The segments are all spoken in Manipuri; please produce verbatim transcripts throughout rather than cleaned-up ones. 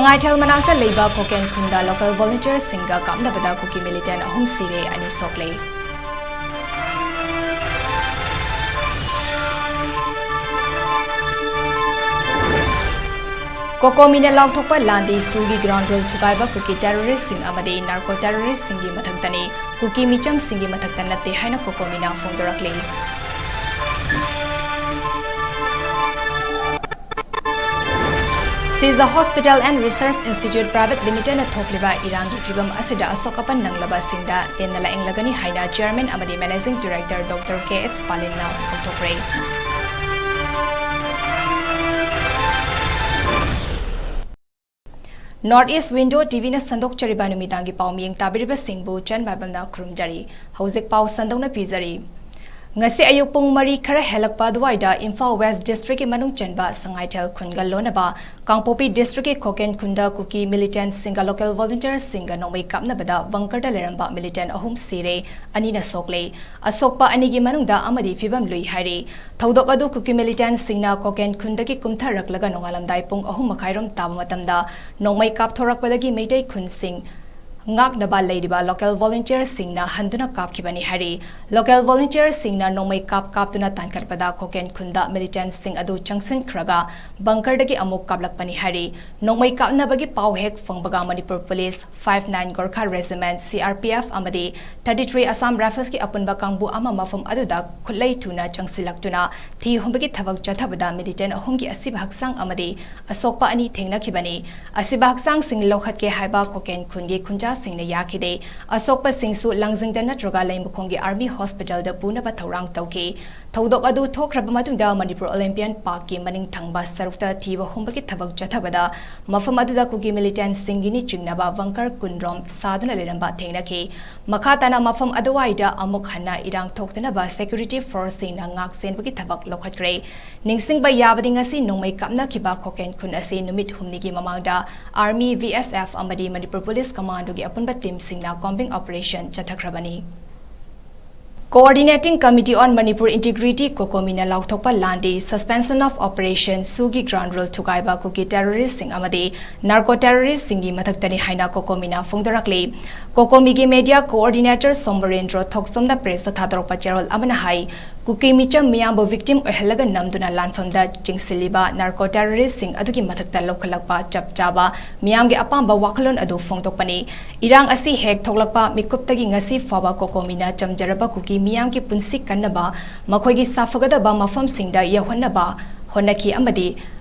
ꯁꯉꯥꯏꯊꯦꯜ ꯃꯅꯥꯛꯇ ꯂꯩꯕ ꯀꯣꯀꯦꯟ ꯈꯨꯟꯗ local volunteerꯁꯤꯡꯒ ꯀꯥꯞꯅꯕꯗ ꯀꯨꯀꯤ militant ꯑꯍꯨꯝ ꯁꯤꯔꯦ, ꯑꯅꯤ ꯁꯣꯛꯂꯦ꯫ ꯀꯣꯀꯣꯃꯤꯅ ꯂꯥꯎꯊꯣꯛꯄ ꯂꯥꯟꯗꯤ ꯁꯨꯒꯤ ground rule ꯊꯨꯒꯥꯏꯕ ꯀꯨꯀꯤ terroristꯁꯤꯡ ꯑꯃꯗꯤ narco terroristꯁꯤꯡꯒꯤ ꯃꯊꯛꯇꯅꯤ꯫ ꯀꯨꯀꯤ ꯃꯤꯆꯝꯁꯤꯡꯒꯤ ꯃꯊꯛꯇ ꯅꯠꯇꯦ ꯍꯥꯏꯅ ꯀꯣꯀꯣꯃꯤꯅ ꯐꯣꯡꯗꯣꯔꯛꯂꯤ꯫ Sija Hospital and Research Institute Private Limitedꯅ ꯊꯣꯛꯂꯤꯕ ꯏꯔꯥꯡꯒꯤ ꯐꯤꯚꯝ ꯑꯁꯤꯗ ꯑꯁꯣꯛ ꯑꯄꯟ ꯅꯪꯂꯕꯁꯤꯡꯗ ꯇꯦꯟꯅ ꯂꯥꯌꯦꯡꯂꯒꯅꯤ ꯍꯥꯏꯅ chairman ꯑꯃꯗꯤ managing director Doctor K H ꯄꯥꯂꯤꯟꯅ ꯐꯣꯡꯗꯣꯛꯈ꯭ꯔꯦ꯫ North East Window TVꯅ ꯁꯟꯗꯣꯛꯆꯔꯤꯕ ꯅꯨꯃꯤꯗꯥꯡꯒꯤ ꯄꯥꯎ ꯃꯤꯠꯌꯦꯡ ꯇꯥꯕꯤꯔꯤꯕꯁꯤꯡꯕꯨ ꯆꯟꯃꯥꯏꯕꯝꯅ ꯈꯨꯔꯨꯝꯖꯔꯤ꯫ ꯍꯧꯖꯤꯛ ꯄꯥꯎ ꯁꯟꯗꯣꯛꯅ ꯄꯤꯖꯔꯤ꯫ ꯉꯁꯤ ꯑꯌꯨꯛ ꯄꯨꯡ ꯃꯔꯤ ꯈꯔ ꯍꯦꯜꯂꯛꯄ ꯑꯗꯨꯋꯥꯏꯗ ꯏꯝꯐꯥꯜ West Districtꯀꯤ ꯃꯅꯨꯡ ꯆꯟꯕ ꯁꯉꯥꯏꯊꯦꯜ ꯈꯨꯟꯒ ꯂꯣꯟꯅꯕ ꯀꯥꯡꯄꯣꯛꯄꯤ Districtꯀꯤ ꯀꯣꯀꯦꯟ ꯈꯨꯟꯗ ꯀꯨꯀꯤ militantꯁꯤꯡꯒ local volunteerꯁꯤꯡꯒ ꯅꯣꯡꯃꯩ ꯀꯥꯞꯅꯕꯗ bunkerꯗ ꯂꯩꯔꯝꯕ militant ꯑꯍꯨꯝ ꯁꯤꯔꯦ, ꯑꯅꯤꯅ ꯁꯣꯛꯂꯦ꯫ ꯑꯁꯣꯛꯄ ꯑꯅꯤꯒꯤ ꯃꯅꯨꯡꯗ ꯑꯃꯗꯤ ꯐꯤꯕꯝ ꯂꯨꯏ ꯍꯥꯏꯔꯤ꯫ ꯊꯧꯗꯣꯛ ꯑꯗꯨ ꯀꯨꯀꯤ militantꯁꯤꯡꯅ ꯀꯣꯀꯦꯟ ꯈꯨꯟꯗꯒꯤ ꯀꯨꯝꯊꯔꯛꯂꯒ ꯅꯣꯡꯉꯥꯜꯂꯝꯗꯥꯏ ꯄꯨꯡ ꯑꯍꯨꯝ ꯃꯈꯥꯏꯔꯣꯝ ꯇꯥꯕ ꯃꯇꯝꯗ ꯅꯣꯡꯃꯩ ꯀꯥꯞꯊꯣꯔꯛꯄꯗꯒꯤ ꯃꯩꯇꯩ ꯈꯨꯟꯁꯤꯡ ꯉꯥꯛꯅꯕ ꯂꯩꯔꯤꯕ local volunteerꯁꯤꯡꯅ ꯍꯟꯗꯨꯅ ꯀꯥꯞꯈꯤꯕꯅꯤ ꯍꯥꯏꯔꯤ꯫ Local volunteerꯁꯤꯡꯅ ꯅꯣꯡꯃꯩ ꯀꯥꯞ ꯀꯥꯞꯇꯨꯅ ꯇꯥꯟꯈꯠꯄꯗ ꯀꯣꯀꯦꯟ ꯈꯨꯟꯗ militantꯁꯤꯡ ꯑꯗꯨ ꯆꯪꯁꯤꯟꯈ꯭ꯔꯒ bunkerꯗꯒꯤ ꯑꯃꯨꯛ ꯀꯥꯞꯂꯛꯄꯅꯤ ꯍꯥꯏꯔꯤ꯫ ꯅꯣꯡꯃꯩ ꯀꯥꯞꯅꯕꯒꯤ ꯄꯥꯎ ꯍꯦꯛ ꯐꯪꯕꯒ Manipur Police, five nine Gorkha Regiment, CRPF ꯑꯃꯗꯤ thirty three Assam Riflesꯀꯤ ꯑꯄꯨꯟꯕ ꯀꯥꯡꯕꯨ ꯑꯃ ꯃꯐꯝ ꯑꯗꯨꯗ ꯈꯨꯠꯂꯩ ꯊꯨꯅ ꯆꯪꯁꯤꯜꯂꯛꯇꯨꯅ ꯊꯤ ꯍꯨꯝꯕꯒꯤ ꯊꯕꯛ ꯆꯠꯊꯕꯗ militant ꯑꯍꯨꯝꯒꯤ ꯑꯁꯤꯕ ꯍꯛꯆꯥꯡ ꯑꯃꯗꯤ ꯑꯁꯣꯛꯄ ꯑꯅꯤ ꯊꯦꯡꯅꯈꯤꯕꯅꯤ꯫ ꯑꯁꯤꯕ ꯍꯛꯆꯥꯡꯁꯤꯡ ꯂꯧꯈꯠꯀꯦ ꯍꯥꯏꯕ ꯀꯣꯀꯦꯟ ꯈꯨꯟꯒꯤ ꯈꯨꯟꯖꯥꯁꯤꯡꯅ ꯌꯥꯈꯤꯗꯦ꯫ ꯑꯁꯣꯛꯄꯁꯤꯡꯁꯨ ꯂꯥꯡꯖꯤꯡꯗ ꯅꯠꯇ꯭ꯔꯒ ꯂꯩꯃꯈꯣꯡꯒꯤ Army Hospitalꯗ ꯄꯨꯅꯕ ꯊꯧꯔꯥꯡ ꯇꯧꯈꯤ꯫ ꯊꯧꯗꯣꯛ ꯑꯗꯨ ꯊꯣꯛꯈ꯭ꯔꯕ ꯃꯇꯨꯡꯗ ꯃꯅꯤꯄꯨꯔ Olympian Parkꯀꯤ ꯃꯅꯤꯡ ꯊꯪꯕ ꯁꯔꯨꯛꯇ ꯊꯤꯕ ꯍꯨꯝꯕꯒꯤ ꯊꯕꯛ ꯆꯠꯊꯕꯗ ꯃꯐꯝ ꯑꯗꯨꯗ ꯀꯨꯀꯤ militantꯁꯤꯡꯒꯤꯅꯤ ꯆꯤꯡꯅꯕ bunker ꯀꯨꯟ ꯔꯣꯝ ꯁꯥꯗꯨꯅ ꯂꯩꯔꯝꯕ ꯊꯦꯡꯅꯈꯤ꯫ ꯃꯈꯥ ꯇꯥꯅ ꯃꯐꯝ ꯑꯗꯨꯋꯥꯏꯗ ꯑꯃꯨꯛ ꯍꯟꯅ ꯏꯔꯥꯡ ꯊꯣꯛꯇꯅꯕ security forceꯁꯤꯡꯅ ꯉꯥꯛ ꯁꯦꯟꯕꯒꯤ ꯊꯕꯛ ꯂꯧꯈꯠꯈ꯭ꯔꯦ꯫ ꯅꯤꯡꯁꯤꯡꯕ ꯌꯥꯕꯗꯤ ꯉꯁꯤ ꯅꯣꯡꯃꯩ ꯀꯥꯞꯅꯈꯤꯕ ꯀꯣꯀꯦꯟ ꯈꯨꯟ ꯑꯁꯤ ꯅꯨꯃꯤꯠ ꯍꯨꯝꯅꯤꯒꯤ ꯃꯃꯥꯡꯗ Army, VSF ꯑꯃꯗꯤ ꯃꯅꯤꯄꯨꯔ Police Commandoꯒꯤ ꯑꯄꯨꯟꯕ teamꯁꯤꯡꯅ combing operation ꯆꯠꯊꯈ꯭ꯔꯕꯅꯤ꯫ Coordinating Committee on Manipur Integrity, COCOMI ꯅ ꯂꯥꯎꯊꯣꯛꯄ ꯂꯥꯟꯗꯤ Suspension of Operation, ꯁꯨꯒꯤ ground rule ꯊꯨꯒꯥꯏꯕ Kuki terrorist ꯁꯤꯡ ꯑꯃꯗꯤ narco terrorist ꯁꯤꯡꯒꯤ ꯃꯊꯛꯇꯅꯤ ꯍꯥꯏꯅ COCOMI ꯅ ꯐꯣꯡꯗꯣꯔꯛꯂꯤ꯫ COCOMI ꯒꯤ media coordinator ꯁꯣꯃꯔꯦꯟꯗ꯭ꯔꯣ ꯊꯣꯛꯆꯣꯝꯅ press ꯇ ꯊꯥꯗꯣꯔꯛꯄ ꯆꯦꯔꯣꯜ ꯑꯃꯅ ꯍꯥꯏ, ꯀꯨꯀꯤ ꯃꯤꯆꯝ ꯃꯤꯌꯥꯝꯕꯨ victim ꯑꯣꯏꯍꯜꯂꯒ ꯅꯝꯗꯨꯅ ꯂꯥꯟꯐꯝꯗ ꯆꯤꯡꯁꯤꯜꯂꯤꯕ narco terrorist ꯁꯤꯡ ꯑꯗꯨꯒꯤ ꯃꯊꯛꯇ ꯂꯧꯈꯠꯂꯛꯄ ꯆꯞ ꯆꯥꯕ ꯃꯤꯌꯥꯝꯒꯤ ꯑꯄꯥꯝꯕ ꯋꯥꯈꯜꯂꯣꯟ ꯑꯗꯨ ꯐꯣꯡꯗꯣꯛꯄꯅꯤ꯫ ꯏꯔꯥꯡ ꯑꯁꯤ ꯍꯦꯛ ꯊꯣꯛꯂꯛꯄ ꯃꯤꯀꯨꯞꯇꯒꯤ ꯉꯁꯤ ꯐꯥꯎꯕ COCOMI ꯅ ꯆꯝꯖꯔꯕ ꯀꯨꯀꯤ ꯃꯤꯌꯥꯝꯒꯤ ꯄꯨꯟꯁꯤ ꯀꯟꯅꯕ, ꯃꯈꯣꯏꯒꯤ ꯁꯥꯐꯒꯗꯕ ꯃꯐꯝꯁꯤꯡꯗ ꯌꯧꯍꯟꯅꯕ ꯍꯣꯠꯅꯈꯤ ꯑꯃꯗꯤ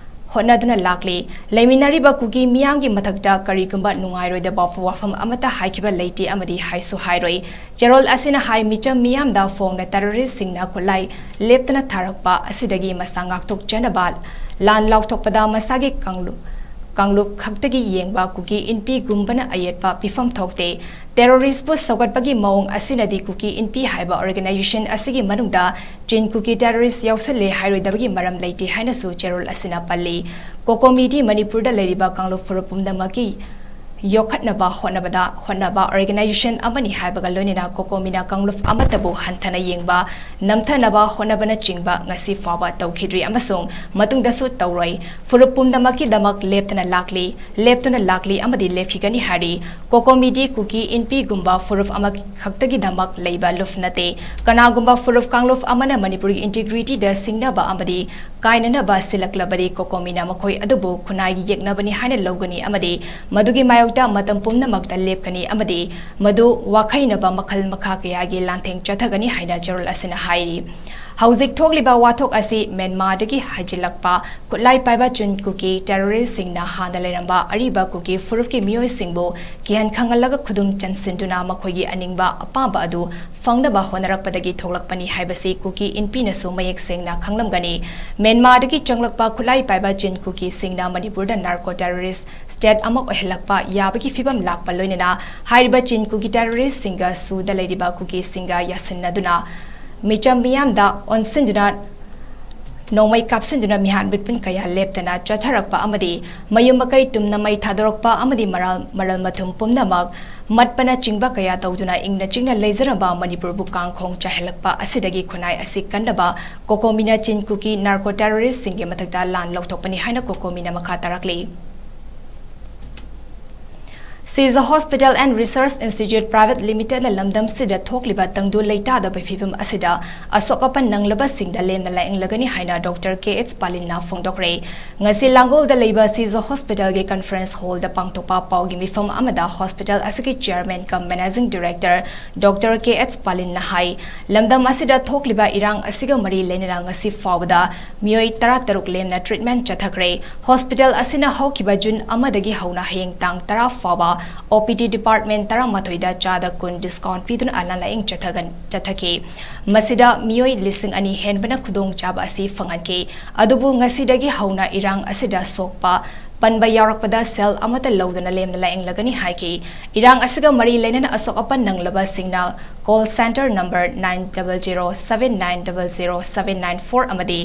ꯍꯣꯠꯅꯗꯨꯅ ꯂꯥꯛꯂꯤ꯫ ꯂꯩꯃꯤꯟꯅꯔꯤꯕ ꯀꯨꯀꯤ ꯃꯤꯌꯥꯝꯒꯤ ꯃꯊꯛꯇ ꯀꯔꯤꯒꯨꯝꯕ ꯅꯨꯡꯉꯥꯏꯔꯣꯏꯗꯕ ꯋꯥꯐꯝ ꯑꯃꯠꯇ ꯍꯥꯏꯈꯤꯕ ꯂꯩꯇꯦ ꯑꯃꯗꯤ ꯍꯥꯏꯁꯨ ꯍꯥꯏꯔꯣꯏ꯫ ꯆꯦꯔꯣꯜ ꯑꯁꯤꯅ ꯍꯥꯏ, ꯃꯤꯆꯝ ꯃꯤꯌꯥꯝꯗ ꯐꯣꯡꯅ terrorist ꯁꯤꯡꯅ ꯈꯨꯠꯂꯥꯏ ꯂꯦꯞꯇꯅ ꯊꯥꯔꯛꯄ ꯑꯁꯤꯗꯒꯤ ꯃꯁꯥ ꯉꯥꯛꯊꯣꯛꯆꯅꯕ ꯂꯥꯟ ꯂꯥꯎꯊꯣꯛꯄꯗ ꯃꯁꯥꯒꯤ ꯀꯥꯡꯂꯨꯞ, ꯀꯥꯡꯂꯨꯞ ꯈꯛꯇꯒꯤ ꯌꯦꯡꯕ ꯀꯨꯀꯤ ꯏꯟꯄꯤꯒꯨꯝꯕꯅ ꯑꯌꯦꯠꯄ ꯄꯤꯐꯝ ꯊꯣꯛꯇꯦ꯫ Terrorist ꯄꯨ ꯁꯧꯒꯠꯄꯒꯤ ꯃꯑꯣꯡ ꯑꯁꯤꯅꯗꯤ ꯀꯨꯀꯤ ꯏꯟꯄꯤ ꯍꯥꯏꯕ organization ꯑꯁꯤꯒꯤ ꯃꯅꯨꯡꯗ ꯆꯤꯟ ꯀꯨꯀꯤ terrorist ꯌꯥꯎꯁꯜꯂꯦ ꯍꯥꯏꯔꯣꯏꯗꯕꯒꯤ ꯃꯔꯝ ꯂꯩꯇꯦ ꯍꯥꯏꯅꯁꯨ ꯆꯦꯔꯣꯜ ꯑꯁꯤꯅ ꯄꯜꯂꯤ꯫ COCOMI ꯗꯤ ꯃꯅꯤꯄꯨꯔꯗ ꯂꯩꯔꯤꯕ ꯀꯥꯡꯂꯨꯞ ꯐꯨꯔꯨꯞ ꯄꯨꯝꯅꯃꯛꯀꯤ ꯌꯣꯛꯈꯠꯅꯕ ꯍꯣꯠꯅꯕꯗ ꯍꯣꯠꯅꯕ organization ꯑꯃꯅꯤ ꯍꯥꯏꯕꯒ ꯂꯣꯏꯅꯅ COCOMI ꯅ ꯀꯥꯡꯂꯨꯞ ꯑꯃꯠꯇꯕꯨ ꯍꯟꯊꯅ ꯌꯦꯡꯕ, ꯅꯝꯊꯅꯕ ꯍꯣꯠꯅꯕꯅꯆꯤꯡꯕ ꯉꯁꯤ ꯐꯥꯎꯕ ꯇꯧꯈꯤꯗ꯭ꯔꯤ ꯑꯃꯁꯨꯡ ꯃꯇꯨꯡꯗꯁꯨ ꯇꯧꯔꯣꯏ꯫ ꯐꯨꯔꯨꯞ ꯄꯨꯝꯅꯃꯛꯀꯤꯗꯃꯛ ꯂꯦꯞꯇꯅ ꯂꯥꯛꯂꯤ, ꯂꯦꯞꯇꯨꯅ ꯂꯥꯛꯂꯤ ꯑꯃꯗꯤ ꯂꯦꯞꯈꯤꯒꯅꯤ ꯍꯥꯏꯔꯤ꯫ COCOMI ꯗꯤ ꯀꯨꯀꯤ ꯏꯟꯄꯤꯒꯨꯝꯕ ꯐꯨꯔꯨꯞ ꯑꯃꯈꯛꯇꯒꯤꯗꯃꯛ ꯂꯩꯕ ꯂꯨꯞ ꯅꯠꯇꯦ꯫ ꯀꯅꯥꯒꯨꯝꯕ ꯐꯨꯔꯨꯞ ꯀꯥꯡꯂꯨꯞ ꯑꯃꯅ ꯃꯅꯤꯄꯨꯔꯒꯤ integrity ꯗ ꯁꯤꯡꯅꯕ ꯑꯃꯗꯤ ꯀꯥꯏꯅꯅꯕ ꯁꯤꯜꯂꯛꯂꯕꯗꯤ COCOMI ꯅ ꯃꯈꯣꯏ ꯑꯗꯨꯕꯨ ꯈꯨꯟꯅꯥꯏꯒꯤ ꯌꯦꯛꯅꯕꯅꯤ ꯍꯥꯏꯅ ꯂꯧꯒꯅꯤ ꯑꯃꯗꯤ ꯃꯗꯨꯒꯤ ꯃꯥꯌꯣꯛꯇ ꯃꯇꯝ ꯄꯨꯝꯅꯃꯛꯇ ꯂꯦꯞꯀꯅꯤ ꯑꯃꯗꯤ ꯃꯗꯨ ꯋꯥꯈꯩꯅꯕ ꯃꯈꯜ ꯃꯈꯥ ꯀꯌꯥꯒꯤ ꯂꯥꯟꯊꯦꯡ ꯆꯠꯊꯒꯅꯤ ꯍꯥꯏꯅ ꯆꯦꯔꯣꯜ ꯑꯁꯤꯅ ꯍꯥꯏꯔꯤ꯫ ꯍꯧꯖꯤꯛ ꯊꯣꯛꯂꯤꯕ ꯋꯥꯊꯣꯛ ꯑꯁꯤ ꯃ꯭ꯌꯥꯟꯃꯥꯔꯗꯒꯤ ꯍꯥꯏꯖꯤꯜꯂꯛꯄ ꯈꯨꯠꯂꯥꯏ ꯄꯥꯏꯕ ꯆꯤꯟ ꯀꯨꯀꯤ terrorist ꯁꯤꯡꯅ ꯍꯥꯟꯅ ꯂꯩꯔꯝꯕ ꯑꯔꯤꯕ ꯀꯨꯀꯤ ꯐꯨꯔꯨꯞꯀꯤ ꯃꯤꯑꯣꯏꯁꯤꯡꯕꯨ ꯀꯤꯍꯟ ꯈꯪꯍꯜꯂꯒ ꯈꯨꯗꯨꯝ ꯆꯟꯁꯤꯟꯗꯨꯅ ꯃꯈꯣꯏꯒꯤ ꯑꯅꯤꯡꯕ ꯑꯄꯥꯝꯕ ꯑꯗꯨ ꯐꯪꯅꯕ ꯍꯣꯠꯅꯔꯛꯄꯗꯒꯤ ꯊꯣꯛꯂꯛꯄꯅꯤ ꯍꯥꯏꯕꯁꯤ ꯀꯨꯀꯤ ꯏꯟꯄꯤꯅꯁꯨ ꯃꯌꯦꯛ ꯁꯦꯡꯅ ꯈꯪꯂꯝꯒꯅꯤ꯫ ꯃ꯭ꯌꯥꯟꯃꯥꯔꯗꯒꯤ ꯆꯪꯂꯛꯄ ꯈꯨꯠꯂꯥꯏ ꯄꯥꯏꯕ ꯆꯤꯟ ꯀꯨꯀꯤꯁꯤꯡꯅ ꯃꯅꯤꯄꯨꯔꯗ narco terrorist state ꯑꯃ ꯑꯣꯏꯍꯜꯂꯛꯄ ꯌꯥꯕꯒꯤ ꯐꯤꯕꯝ ꯂꯥꯛꯄ ꯂꯣꯏꯅꯅ ꯍꯥꯏꯔꯤꯕ ꯆꯤꯟ ꯀꯨꯀꯤ terrorist ꯁꯤꯡꯒ ꯁꯨꯗ ꯂꯩꯔꯤꯕ ꯀꯨꯀꯤꯁꯤꯡꯒ ꯌꯥꯁꯤꯟꯅꯗꯨꯅ ꯃꯤꯆꯝ ꯃꯤꯌꯥꯝꯗ ꯑꯣꯟꯁꯤꯟꯗꯨꯅ ꯅꯣꯡꯃꯩ ꯀꯥꯞꯁꯤꯟꯗꯨꯅ ꯃꯤꯍꯥꯠ ꯃꯤꯄꯨꯟ ꯀꯌꯥ ꯂꯦꯞꯇꯅ ꯆꯠꯊꯔꯛꯄ ꯑꯃꯗꯤ ꯃꯌꯨꯝ ꯃꯀꯩ ꯇꯨꯝꯅ ꯃꯩ ꯊꯥꯗꯣꯔꯛꯄ ꯑꯃꯗꯤ ꯃꯔꯜ, ꯃꯔꯜ ꯃꯊꯨꯝ ꯄꯨꯝꯅꯃꯛ ꯃꯠꯄꯅꯆꯤꯡꯕ ꯀꯌꯥ ꯇꯧꯗꯨꯅ ꯏꯪꯅ ꯆꯤꯛꯅ ꯂꯩꯖꯔꯝꯕ ꯃꯅꯤꯄꯨꯔꯕꯨ ꯀꯥꯡꯈꯣꯡ ꯆꯥꯏꯍꯜꯂꯛꯄ ꯑꯁꯤꯗꯒꯤ ꯈꯨꯟꯅꯥꯏ ꯑꯁꯤ ꯀꯟꯅꯕ ꯀꯣꯀꯣꯃꯤꯅ ꯆꯤꯟ ꯀꯨꯀꯤ narco terrorist ꯁꯤꯡꯒꯤ ꯃꯊꯛꯇ ꯂꯥꯟ ꯂꯧꯊꯣꯛꯄꯅꯤ ꯍꯥꯏꯅ ꯀꯣꯀꯣꯃꯤꯅ ꯃꯈꯥ ꯇꯥꯔꯛꯂꯤ꯫ Sija Hospital and Research Institute Private Limited ꯅ ꯂꯝꯗꯝꯁꯤꯗ ꯊꯣꯛꯂꯤꯕ ꯇꯪꯗꯨ ꯂꯩꯇꯥꯗꯕ ꯐꯤꯕꯝ ꯑꯁꯤꯗ ꯑꯁꯣꯛ ꯑꯄꯟ ꯅꯪꯂꯕꯁꯤꯡꯗ ꯂꯦꯝꯅ ꯂꯥꯌꯦꯡꯂꯒꯅꯤ ꯍꯥꯏꯅ ꯗꯣꯛꯇꯔ ꯀꯦ ꯑꯩꯆ ꯄꯥꯂꯤꯟꯅ ꯐꯣꯡꯗꯣꯛꯈ꯭ꯔꯦ꯫ ꯉꯁꯤ ꯂꯥꯡꯒꯣꯜꯗ ꯂꯩꯕ ꯁꯤꯖ ꯍꯣꯁꯄꯤꯇꯥꯜꯒꯤ ꯀꯟꯐꯔꯦꯟꯁ ꯍꯣꯜꯗ ꯄꯥꯡꯊꯣꯛꯄ ꯄꯥꯎꯒꯤ ꯃꯤꯐꯝ ꯑꯃꯗ ꯍꯣꯁꯄꯤꯇꯥꯜ ꯑꯁꯤꯒꯤ ꯆꯤꯌꯔꯃꯦꯟ ꯀꯝ ꯃꯦꯅꯦꯖꯤꯡ ꯗꯤꯔꯦꯛꯇꯔ ꯗꯣꯛꯇꯔ ꯀꯦ ꯑꯩꯆ ꯄꯥꯂꯤꯟꯅ ꯍꯥꯏ, ꯂꯝꯗꯝ ꯑꯁꯤꯗ ꯊꯣꯛꯂꯤꯕ ꯏꯔꯥꯡ ꯑꯁꯤꯒ ꯃꯔꯤ ꯂꯩꯅꯅ ꯉꯁꯤ ꯐꯥꯎꯕꯗ ꯃꯤꯑꯣꯏ ꯇꯔꯥꯇꯔꯨꯛ ꯂꯦꯝꯅ ꯇ꯭ꯔꯤꯠꯃꯦꯟ ꯆꯠꯊꯈ꯭ꯔꯦ꯫ ꯍꯣꯁꯄꯤꯇꯥꯜ ꯑꯁꯤꯅ ꯍꯧꯈꯤꯕ ꯖꯨꯟ ꯑꯃꯗꯒꯤ ꯍꯧꯅ ꯍꯌꯦꯡ ꯇꯥꯡ ꯇꯔꯥ ꯐꯥꯎꯕ ꯑꯣ ꯄꯤ ꯗꯤ ꯗꯤꯄꯥꯔꯠꯃꯦꯟ ꯇꯔꯥꯃꯥꯊꯣꯏꯗ ꯆꯥꯗ ꯀꯨꯟ ꯗꯤꯁꯀꯥꯎꯟ ꯄꯤꯗꯨꯅ ꯑꯅꯥ ꯂꯥꯌꯦꯡ ꯆꯠꯊꯒꯟ-, ꯆꯠꯊꯈꯤ꯫ ꯃꯁꯤꯗ ꯃꯤꯑꯣꯏ ꯂꯤꯁꯤꯡ ꯑꯅꯤ ꯍꯦꯟꯕꯅ ꯈꯨꯗꯣꯡꯆꯥꯕ ꯑꯁꯤ ꯐꯪꯍꯟꯈꯤ꯫ ꯑꯗꯨꯕꯨ ꯉꯁꯤꯗꯒꯤ ꯍꯧꯅ ꯏꯔꯥꯡ ꯑꯁꯤꯗ ꯁꯣꯛꯄ ꯄꯟꯕ ꯌꯥꯎꯔꯛꯄꯗ ꯁꯦꯜ ꯑꯃꯠꯇ ꯂꯧꯗꯅ ꯂꯦꯝꯅ ꯂꯥꯌꯦꯡꯂꯒꯅꯤ ꯍꯥꯏꯈꯤ꯫ ꯏꯔꯥꯡ ꯑꯁꯤꯒ ꯃꯔꯤ ꯂꯩꯅꯅ ꯑꯁꯣꯛ ꯑꯄꯟ ꯅꯪꯂꯕꯁꯤꯡꯅ call center number nine double zero seven nine double zero seven nine four ꯑꯃꯗꯤ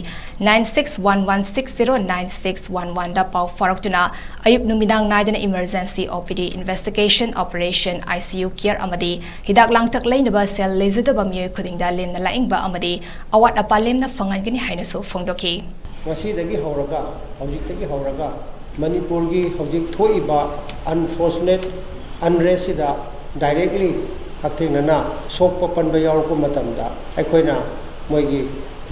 nine six one one six zero nine six one one ꯗ ꯄꯥꯎ ꯐꯥꯎꯔꯛꯇꯨꯅ ꯑꯌꯨꯛ ꯅꯨꯃꯤꯗꯥꯡ ꯅꯥꯏꯗꯅ emergency ꯑꯣ ꯄꯤ ꯗꯤ, investigation, operation, I C U care ꯑꯃꯗꯤ ꯍꯤꯗꯥꯛ ꯂꯥꯡꯊꯛ ꯂꯩꯅꯕ ꯁꯦꯜ ꯂꯩꯖꯗꯕ ꯃꯤꯑꯣꯏ ꯈꯨꯗꯤꯡꯗ ꯂꯦꯝꯅ ꯂꯥꯌꯦꯡꯕ ꯑꯃꯗꯤ ꯑꯋꯥꯠ ꯑꯄꯥ ꯂꯦꯝꯅ ꯐꯪꯍꯟꯒꯅꯤ ꯍꯥꯏꯅꯁꯨ ꯐꯣꯡꯗꯣꯛꯈꯤ꯫ ꯉꯁꯤꯗꯒꯤ ꯍꯧꯔꯒ, ꯍꯧꯖꯤꯛꯇꯒꯤ ꯍꯧꯔꯒ ꯃꯅꯤꯄꯨꯔꯒꯤ ꯍꯧꯖꯤꯛ ꯊꯣꯛꯏꯕ unfortunate unrest ꯁꯤꯗ directly ꯍꯛꯊꯦꯡꯅꯅ ꯁꯣꯛꯄ ꯄꯟꯕ ꯌꯥꯎꯔꯛꯄ ꯃꯇꯝꯗ ꯑꯩꯈꯣꯏꯅ ꯃꯣꯏꯒꯤ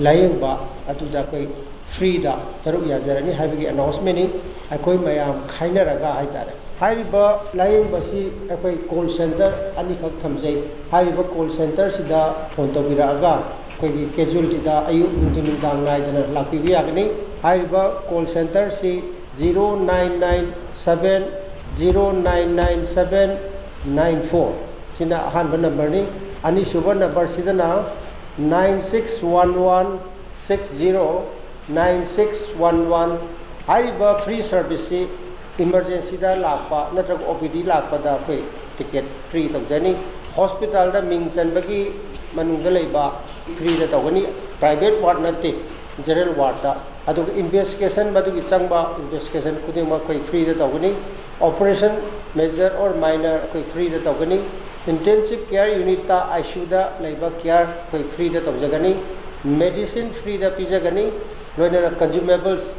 ꯂꯥꯌꯦꯡꯕ ꯑꯗꯨꯗ ꯑꯩꯈꯣꯏ free ꯗ ꯁꯔꯨꯛ ꯌꯥꯖꯔꯅꯤ ꯍꯥꯏꯕꯒꯤ announcement ꯅꯤ꯫ ꯑꯩꯈꯣꯏ ꯃꯌꯥꯝ ꯈꯥꯏꯅꯔꯒ ꯍꯥꯏꯇꯥꯔꯦ꯫ ꯍꯥꯏꯔꯤꯕ ꯂꯥꯌꯦꯡꯕꯁꯤ ꯑꯩꯈꯣꯏ call center ꯑꯅꯤꯈꯛ ꯊꯝꯖꯩ꯫ ꯍꯥꯏꯔꯤꯕ call center ꯁꯤꯗ phone ꯇꯧꯕꯤꯔꯛꯑꯒ ꯑꯩꯈꯣꯏꯒꯤ casualty ꯗ ꯑꯌꯨꯛ, ꯅꯨꯡꯊꯤꯟ, ꯅꯨꯡꯗꯥꯡ ꯅꯥꯏꯗꯅ ꯂꯥꯛꯄꯤꯕ ꯌꯥꯒꯅꯤ꯫ ꯍꯥꯏꯔꯤꯕ call center ꯁꯤ zero nine nine seven zero nine nine seven nine four ꯁꯤꯅ ꯑꯍꯥꯟꯕ number ꯅꯤ꯫ ꯑꯅꯤꯁꯨꯕ number ꯁꯤꯗꯅ nine six one one six zero nine six one one꯫ ꯍꯥꯏꯔꯤꯕ free service ꯁꯤ emergency ꯗ ꯂꯥꯛꯄ ꯅꯠꯇ꯭ꯔꯒ ꯑꯣ ꯄꯤ ꯗꯤ ꯂꯥꯛꯄꯗ ꯑꯩꯈꯣꯏ ticket free ꯇꯧꯖꯅꯤ꯫ Hospital ꯗ ꯃꯤꯡ ꯆꯟꯕꯒꯤ ꯃꯅꯨꯡꯗ ꯂꯩꯕ free ꯗ ꯇꯧꯒꯅꯤ, private ward ꯅꯠꯇꯦ꯫ ꯖꯦꯅꯔꯦꯜ ꯋꯥꯔꯗꯇ꯫ ꯑꯗꯨꯒ ꯏꯟꯚꯦꯁꯇꯤꯒꯦꯁꯟ, ꯃꯗꯨꯒꯤ ꯆꯪꯕ ꯏꯟꯚꯦꯁꯇꯤꯒꯦꯁꯟ ꯈꯨꯗꯤꯡꯃꯛ ꯑꯩꯈꯣꯏ ꯐ꯭ꯔꯤꯗ ꯇꯧꯒꯅꯤ꯫ ꯑꯣꯄꯔꯦꯁꯟ ꯃꯦꯖꯔ ꯑꯣꯔ ꯃꯥꯏꯅꯔ ꯑꯩꯈꯣꯏ ꯐ꯭ꯔꯤꯗ ꯇꯧꯒꯅꯤ꯫ ꯏꯟꯇꯦꯟꯁꯤꯞ ꯀꯤꯌꯔ ꯌꯨꯅꯤꯠꯇ, ꯑꯥꯏ ꯁꯤ ꯌꯨꯗ ꯂꯩꯕ ꯀꯤꯌꯔ ꯑꯩꯈꯣꯏ ꯐ꯭ꯔꯤꯗ ꯇꯧꯖꯒꯅꯤ꯫ ꯃꯦꯗꯤꯁꯤꯟ ꯐ꯭ꯔꯤꯗ ꯄꯤꯖꯒꯅꯤ꯫ ꯂꯣꯏꯅꯅ ꯀꯟꯖꯨꯃꯦꯕꯜꯁ,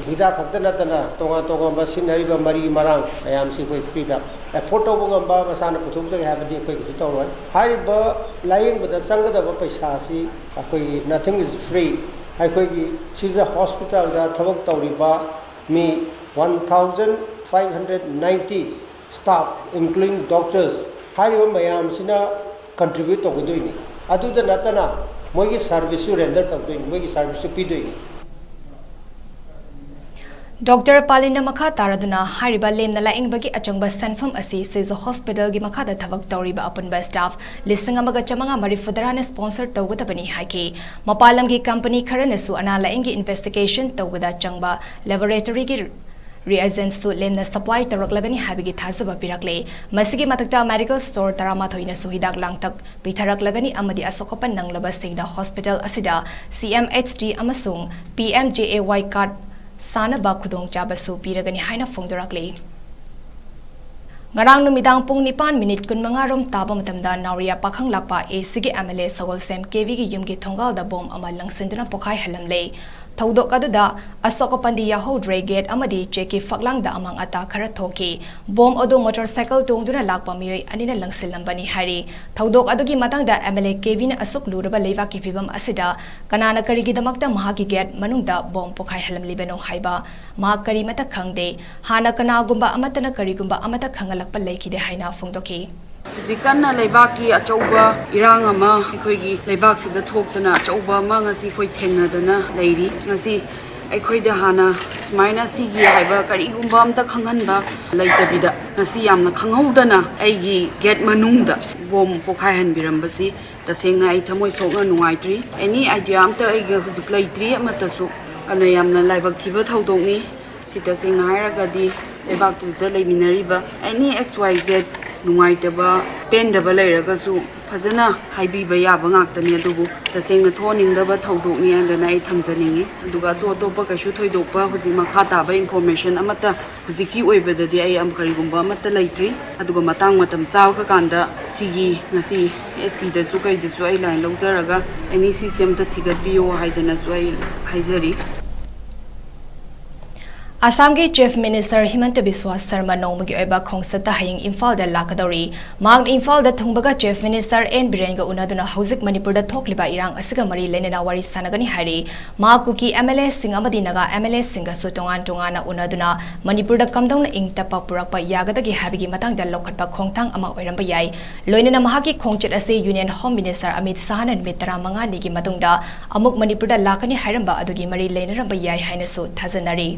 ꯍꯤꯗꯥꯛ ꯈꯛꯇ ꯅꯠꯇꯅ ꯇꯣꯉꯥꯟ ꯇꯣꯉꯥꯟꯕ ꯁꯤꯖꯤꯟꯅꯔꯤꯕ ꯃꯔꯤ ꯃꯔꯥꯡ ꯃꯌꯥꯝꯁꯤ ꯑꯩꯈꯣꯏ ꯐ꯭ꯔꯤꯗ ꯑꯦꯐꯣꯔꯗ ꯇꯧꯕ ꯉꯝꯕ, ꯃꯁꯥꯅ ꯄꯨꯊꯣꯛꯆꯒꯦ ꯍꯥꯏꯕꯗꯤ ꯑꯩꯈꯣꯏ ꯀꯩꯁꯨ ꯇꯧꯔꯣꯏ꯫ ꯍꯥꯏꯔꯤꯕ ꯂꯥꯌꯦꯡꯕꯗ ꯆꯪꯒꯗꯕ ꯄꯩꯁꯥ ꯑꯁꯤ ꯑꯩꯈꯣꯏꯒꯤ nothing is free꯫ ꯑꯩꯈꯣꯏꯒꯤ ꯁꯤꯖ ꯍꯣꯁꯄꯤꯇꯥꯜꯗ ꯊꯕꯛ ꯇꯧꯔꯤꯕ ꯃꯤ one thousand five hundred ninety staff, including doctors, ꯍꯥꯏꯔꯤꯕ ꯃꯌꯥꯝꯁꯤꯅ ꯀꯟꯇ꯭ꯔꯤꯕ꯭ꯌꯨꯠ ꯇꯧꯒꯗꯣꯏꯅꯤ꯫ ꯑꯗꯨꯗ ꯅꯠꯇꯅ ꯃꯣꯏꯒꯤ ꯁꯥꯔꯚꯤꯁꯁꯨ ꯔꯦꯟꯗꯔ ꯇꯧꯗꯣꯏꯅꯤ, ꯃꯣꯏꯒꯤ ꯁꯥꯔꯚꯤꯁꯁꯨ ꯄꯤꯗꯣꯏꯅꯤ꯫ ꯗꯣꯛꯇꯔ ꯄꯥꯂꯤꯟꯅ ꯃꯈꯥ ꯇꯥꯔꯗꯨꯅ ꯍꯥꯏꯔꯤꯕ ꯂꯦꯝꯅ ꯂꯥꯌꯦꯡꯕꯒꯤ ꯑꯆꯪꯕ ꯁꯦꯟꯐꯝ ꯑꯁꯤ ꯁꯤꯖ ꯍꯣꯁꯄꯤꯇꯥꯜꯒꯤ ꯃꯈꯥꯗ ꯊꯕꯛ ꯇꯧꯔꯤꯕ ꯑꯄꯨꯟꯕ ꯁ꯭ꯇꯥꯐ ꯂꯤꯁꯤꯡ ꯑꯃꯒ ꯆꯥꯃꯉꯥ ꯃꯔꯤꯐꯨ ꯇꯔꯥꯅ ꯁ꯭ꯄꯣꯟꯁꯔ ꯇꯧꯒꯗꯕꯅꯤ ꯍꯥꯏꯈꯤ꯫ ꯃꯄꯥꯟ ꯂꯝꯒꯤ ꯀꯝꯄꯅꯤ ꯈꯔꯅꯁꯨ ꯑꯅꯥ ꯂꯥꯌꯦꯡꯒꯤ ꯏꯟꯚꯦꯁꯇꯤꯒꯦꯁꯟ ꯇꯧꯕꯗ ꯆꯪꯕ ꯂꯦꯕꯣꯔꯦꯇꯔꯤꯒꯤ ꯔꯤꯑꯦꯖꯦꯟꯠꯁꯨ ꯂꯦꯝꯅ ꯁꯄ꯭ꯂꯥꯏ ꯇꯧꯔꯛꯂꯒꯅꯤ ꯍꯥꯏꯕꯒꯤ ꯊꯥꯖꯕ ꯄꯤꯔꯛꯂꯦ꯫ ꯃꯁꯤꯒꯤ ꯃꯊꯛꯇ ꯃꯦꯗꯤꯀꯦꯜ ꯁ꯭ꯇꯣꯔ ꯇꯔꯥꯃꯥꯊꯣꯏꯅꯁꯨ ꯍꯤꯗꯥꯛ ꯂꯥꯡꯊꯛ ꯄꯤꯊꯔꯛꯂꯒꯅꯤ ꯑꯃꯗꯤ ꯑꯁꯣꯛ ꯑꯄꯟ ꯅꯪꯂꯕꯁꯤꯡꯗ ꯍꯣꯁꯄꯤꯇꯥꯜ ꯑꯁꯤꯗ ꯁꯤ ꯑꯦꯝ ꯑꯩꯆ ꯗꯤ ꯑꯃꯁꯨꯡ ꯄꯤ ꯑꯦꯝ ꯖꯦ ꯑꯦ ꯋꯥꯏ ꯀꯥꯔꯗ ꯁꯥꯅꯕ ꯈꯨꯗꯣꯡꯆꯥꯕꯁꯨ ꯄꯤꯔꯒꯅꯤ ꯍꯥꯏꯅ ꯐꯣꯡꯗꯣꯔꯛꯂꯤ꯫ ꯉꯔꯥꯡ ꯅꯨꯃꯤꯗꯥꯡ ꯄꯨꯡ ꯅꯤꯄꯥꯟ ꯃꯤꯅꯤꯠ ꯀꯨꯟꯃꯉꯥ ꯔꯣꯝ ꯇꯥꯕ ꯃꯇꯝꯗ ꯅꯥꯎꯔꯤꯌꯥ ꯄꯥꯈꯪꯂꯥꯛꯄ ꯑꯦ ꯁꯤꯒꯤ ꯑꯦꯝ ꯑꯦꯜ ꯑꯦ ꯁꯒꯣꯜꯁꯦꯝ ꯀꯦꯕꯤꯒꯤ ꯌꯨꯝꯒꯤ ꯊꯣꯡꯒꯥꯜꯗ ꯕꯣꯝ ꯑꯃ ꯂꯪꯁꯤꯟꯗꯨꯅ ꯄꯣꯈꯥꯏꯍꯜꯂꯝꯂꯦ꯫ ꯊꯧꯗꯣꯛ ꯑꯗꯨꯗ ꯑꯁꯣꯛ ꯑꯄꯟꯗꯤ ꯌꯥꯎꯍꯧꯗ꯭ꯔꯦ꯫ ꯒꯦꯠ ꯑꯃꯗꯤ ꯆꯦꯛꯀꯤ ꯐꯛꯂꯥꯡꯗ ꯑꯃꯥꯡ ꯑꯇꯥ ꯈꯔ ꯊꯣꯛꯈꯤ꯫ ꯕꯣꯝ ꯑꯗꯨ ꯃꯣꯇꯣꯔ ꯁꯥꯏꯀꯜ ꯇꯣꯡꯗꯨꯅ ꯂꯥꯛꯄ ꯃꯤꯑꯣꯏ ꯑꯅꯤꯅ ꯂꯪꯁꯤꯜꯂꯝꯕꯅꯤ ꯍꯥꯏꯔꯤ꯫ ꯊꯧꯗꯣꯛ ꯑꯗꯨꯒꯤ ꯃꯇꯥꯡꯗ ꯑꯦꯝ ꯑꯦꯜ ꯑꯦ ꯀꯦꯕꯤꯅ ꯑꯁꯨꯛ ꯂꯨꯔꯕ ꯂꯩꯕꯥꯛꯀꯤ ꯐꯤꯕꯝ ꯑꯁꯤꯗ ꯀꯅꯥꯅ ꯀꯔꯤꯒꯤꯗꯃꯛꯇ ꯃꯍꯥꯛꯀꯤ ꯒꯦꯠ ꯃꯅꯨꯡꯗ ꯕꯣꯝ ꯄꯣꯈꯥꯏꯍꯜꯂꯝꯂꯤꯕꯅꯣ ꯍꯥꯏꯕ ꯃꯍꯥꯛ ꯀꯔꯤꯃꯠꯇ ꯈꯪꯗꯦ꯫ ꯍꯥꯟꯅ ꯀꯅꯥꯒꯨꯝꯕ ꯑꯃꯠꯇꯅ ꯀꯔꯤꯒꯨꯝꯕ ꯑꯃꯠꯇ ꯈꯪꯍꯜꯂꯛꯄ ꯂꯩꯈꯤꯗꯦ ꯍꯥꯏꯅ ꯐꯣꯡꯗꯣꯛꯈꯤ꯫ ꯍꯧꯖꯤꯛ ꯀꯟꯅ ꯂꯩꯕꯥꯛꯀꯤ ꯑꯆꯧꯕ ꯏꯔꯥꯡ ꯑꯃ ꯑꯩꯈꯣꯏꯒꯤ ꯂꯩꯕꯥꯛꯁꯤꯗ ꯊꯣꯛꯇꯅ ꯑꯆꯧꯕ ꯑꯃ ꯉꯁꯤ ꯑꯩꯈꯣꯏ ꯊꯦꯡꯅꯗꯅ ꯂꯩꯔꯤ꯫ ꯉꯁꯤ ꯑꯩꯈꯣꯏꯗ ꯍꯥꯟꯅ ꯁꯨꯃꯥꯏꯅ ꯁꯤꯒꯤ ꯍꯥꯏꯕ ꯀꯔꯤꯒꯨꯝꯕ ꯑꯝꯇ ꯈꯪꯍꯟꯕ ꯂꯩꯇꯕꯤꯗ ꯉꯁꯤ ꯌꯥꯝꯅ ꯈꯪꯍꯧꯗꯅ ꯑꯩꯒꯤ ꯒꯦꯠ ꯃꯅꯨꯡꯗ ꯕꯣꯝ ꯄꯣꯈꯥꯏꯍꯟꯕꯤꯔꯝꯕꯁꯤ ꯇꯁꯦꯡꯅ ꯑꯩ ꯊꯃꯣꯏ ꯁꯣꯛꯅ ꯅꯨꯡꯉꯥꯏꯇ꯭ꯔꯤ꯫ ꯑꯦꯅꯤ ꯑꯥꯏꯗꯤꯌꯥ ꯑꯝꯇ ꯑꯩꯒ ꯍꯧꯖꯤꯛ ꯂꯩꯇ꯭ꯔꯤ ꯑꯃꯠꯇꯁꯨ꯫ ꯑꯗꯨꯅ ꯌꯥꯝꯅ ꯂꯥꯏꯕꯛ ꯊꯤꯕ ꯊꯧꯗꯣꯛꯅꯤ꯫ ꯁꯤ ꯇꯁꯦꯡꯅ ꯍꯥꯏꯔꯒꯗꯤ ꯂꯩꯕꯥꯛꯇꯨꯗ ꯂꯩꯃꯤꯟꯅꯔꯤꯕ ꯑꯦꯅꯤ ꯑꯦꯛꯁ ꯋꯥꯏ ꯖꯦꯠ ꯅꯨꯡꯉꯥꯏꯇꯕ, ꯄꯦꯟꯗꯕ ꯂꯩꯔꯒꯁꯨ ꯐꯖꯅ ꯍꯥꯏꯕꯤꯕ ꯌꯥꯕ ꯉꯥꯛꯇꯅꯤ, ꯑꯗꯨꯕꯨ ꯇꯁꯦꯡꯅ ꯊꯣꯛꯍꯟꯅꯤꯡꯗꯕ ꯊꯧꯗꯣꯛꯅꯤ ꯍꯥꯏꯗꯅ ꯑꯩ ꯊꯝꯖꯅꯤꯡꯉꯤ꯫ ꯑꯗꯨꯒ ꯑꯇꯣꯞ ꯑꯇꯣꯞꯄ ꯀꯩꯁꯨ ꯊꯣꯏꯗꯣꯛꯄ ꯍꯧꯖꯤꯛ ꯃꯈꯥ ꯇꯥꯕ information ꯑꯃꯠꯇ ꯍꯧꯖꯤꯛꯀꯤ ꯑꯣꯏꯕꯗꯗꯤ ꯑꯩ ꯑꯝ-, ꯀꯔꯤꯒꯨꯝꯕ ꯑꯃꯠꯇ ꯂꯩꯇ꯭ꯔꯤ꯫ ꯑꯗꯨꯒ ꯃꯇꯥꯡ ꯃꯇꯝ ꯆꯥꯕ ꯀꯥꯟꯗ ꯁꯤꯒꯤ ꯉꯁꯤ S P ꯗꯁꯨ ꯀꯩꯗꯁꯨ ꯑꯩ line ꯂꯧꯖꯔꯒ ꯑꯦꯟ ꯏ ꯁꯤ ꯁꯤ ꯑꯝꯇ ꯊꯤꯒꯠꯄꯤꯌꯣ ꯍꯥꯏꯗꯅꯁꯨ ꯑꯩ ꯍꯥꯏꯖꯔꯤ꯫ ꯑꯁꯥꯝꯒꯤ Chief Minister ꯍꯤꯃꯟꯇ ꯕꯤꯁ꯭ꯋꯥ ꯁꯔꯃ ꯅꯣꯡꯃꯒꯤ ꯑꯣꯏꯕ ꯈꯣꯡꯆꯠꯇ ꯍꯌꯦꯡ ꯏꯝꯐꯥꯜꯗ ꯂꯥꯛꯀꯗꯧꯔꯤ꯫ ꯃꯍꯥꯛꯅ ꯏꯝꯐꯥꯜꯗ ꯊꯨꯡꯕꯒ Chief Minister ꯑꯦꯟ ꯕꯤꯔꯦꯟꯒ ꯎꯅꯗꯨꯅ ꯍꯧꯖꯤꯛ ꯃꯅꯤꯄꯨꯔꯗ ꯊꯣꯛꯂꯤꯕ ꯏꯔꯥꯡ ꯑꯁꯤꯒ ꯃꯔꯤ ꯂꯩꯅꯅ ꯋꯥꯔꯤ ꯁꯥꯟꯅꯒꯅꯤ ꯍꯥꯏꯔꯤ꯫ ꯃꯍꯥꯛ ꯀꯨꯀꯤ M L A ꯁꯤꯡ ꯑꯃꯗꯤ ꯅꯥꯒꯥ M L A ꯁꯤꯡꯒꯁꯨ ꯇꯣꯉꯥꯟ ꯇꯣꯉꯥꯟꯅ ꯎꯅꯗꯨꯅ ꯃꯅꯤꯄꯨꯔꯗ ꯀꯝꯗꯧꯅ ꯏꯪ ꯇꯞꯄ ꯄꯨꯔꯛꯄ ꯌꯥꯒꯗꯒꯦ ꯍꯥꯏꯕꯒꯤ ꯃꯇꯥꯡꯗ ꯂꯧꯈꯠꯄ ꯈꯣꯡꯊꯥꯡ ꯑꯃ ꯑꯣꯏꯔꯝꯕ ꯌꯥꯏ꯫ ꯂꯣꯏꯅꯅ ꯃꯍꯥꯛꯀꯤ ꯈꯣꯡꯆꯠ ꯑꯁꯤ Union Home Minister ꯑꯃꯤꯠ ꯁꯥꯍꯅ ꯅꯨꯃꯤꯠ ꯇꯔꯥꯃꯉꯥꯅꯤꯒꯤ ꯃꯇꯨꯡꯗ ꯑꯃꯨꯛ ꯃꯅꯤꯄꯨꯔꯗ ꯂꯥꯛꯀꯅꯤ ꯍꯥꯏꯔꯝꯕ ꯑꯗꯨꯒꯤ ꯃꯔꯤ ꯂꯩꯅꯔꯝꯕ ꯌꯥꯏ ꯍꯥꯏꯅꯁꯨ ꯊꯥꯖꯅꯔꯤ꯫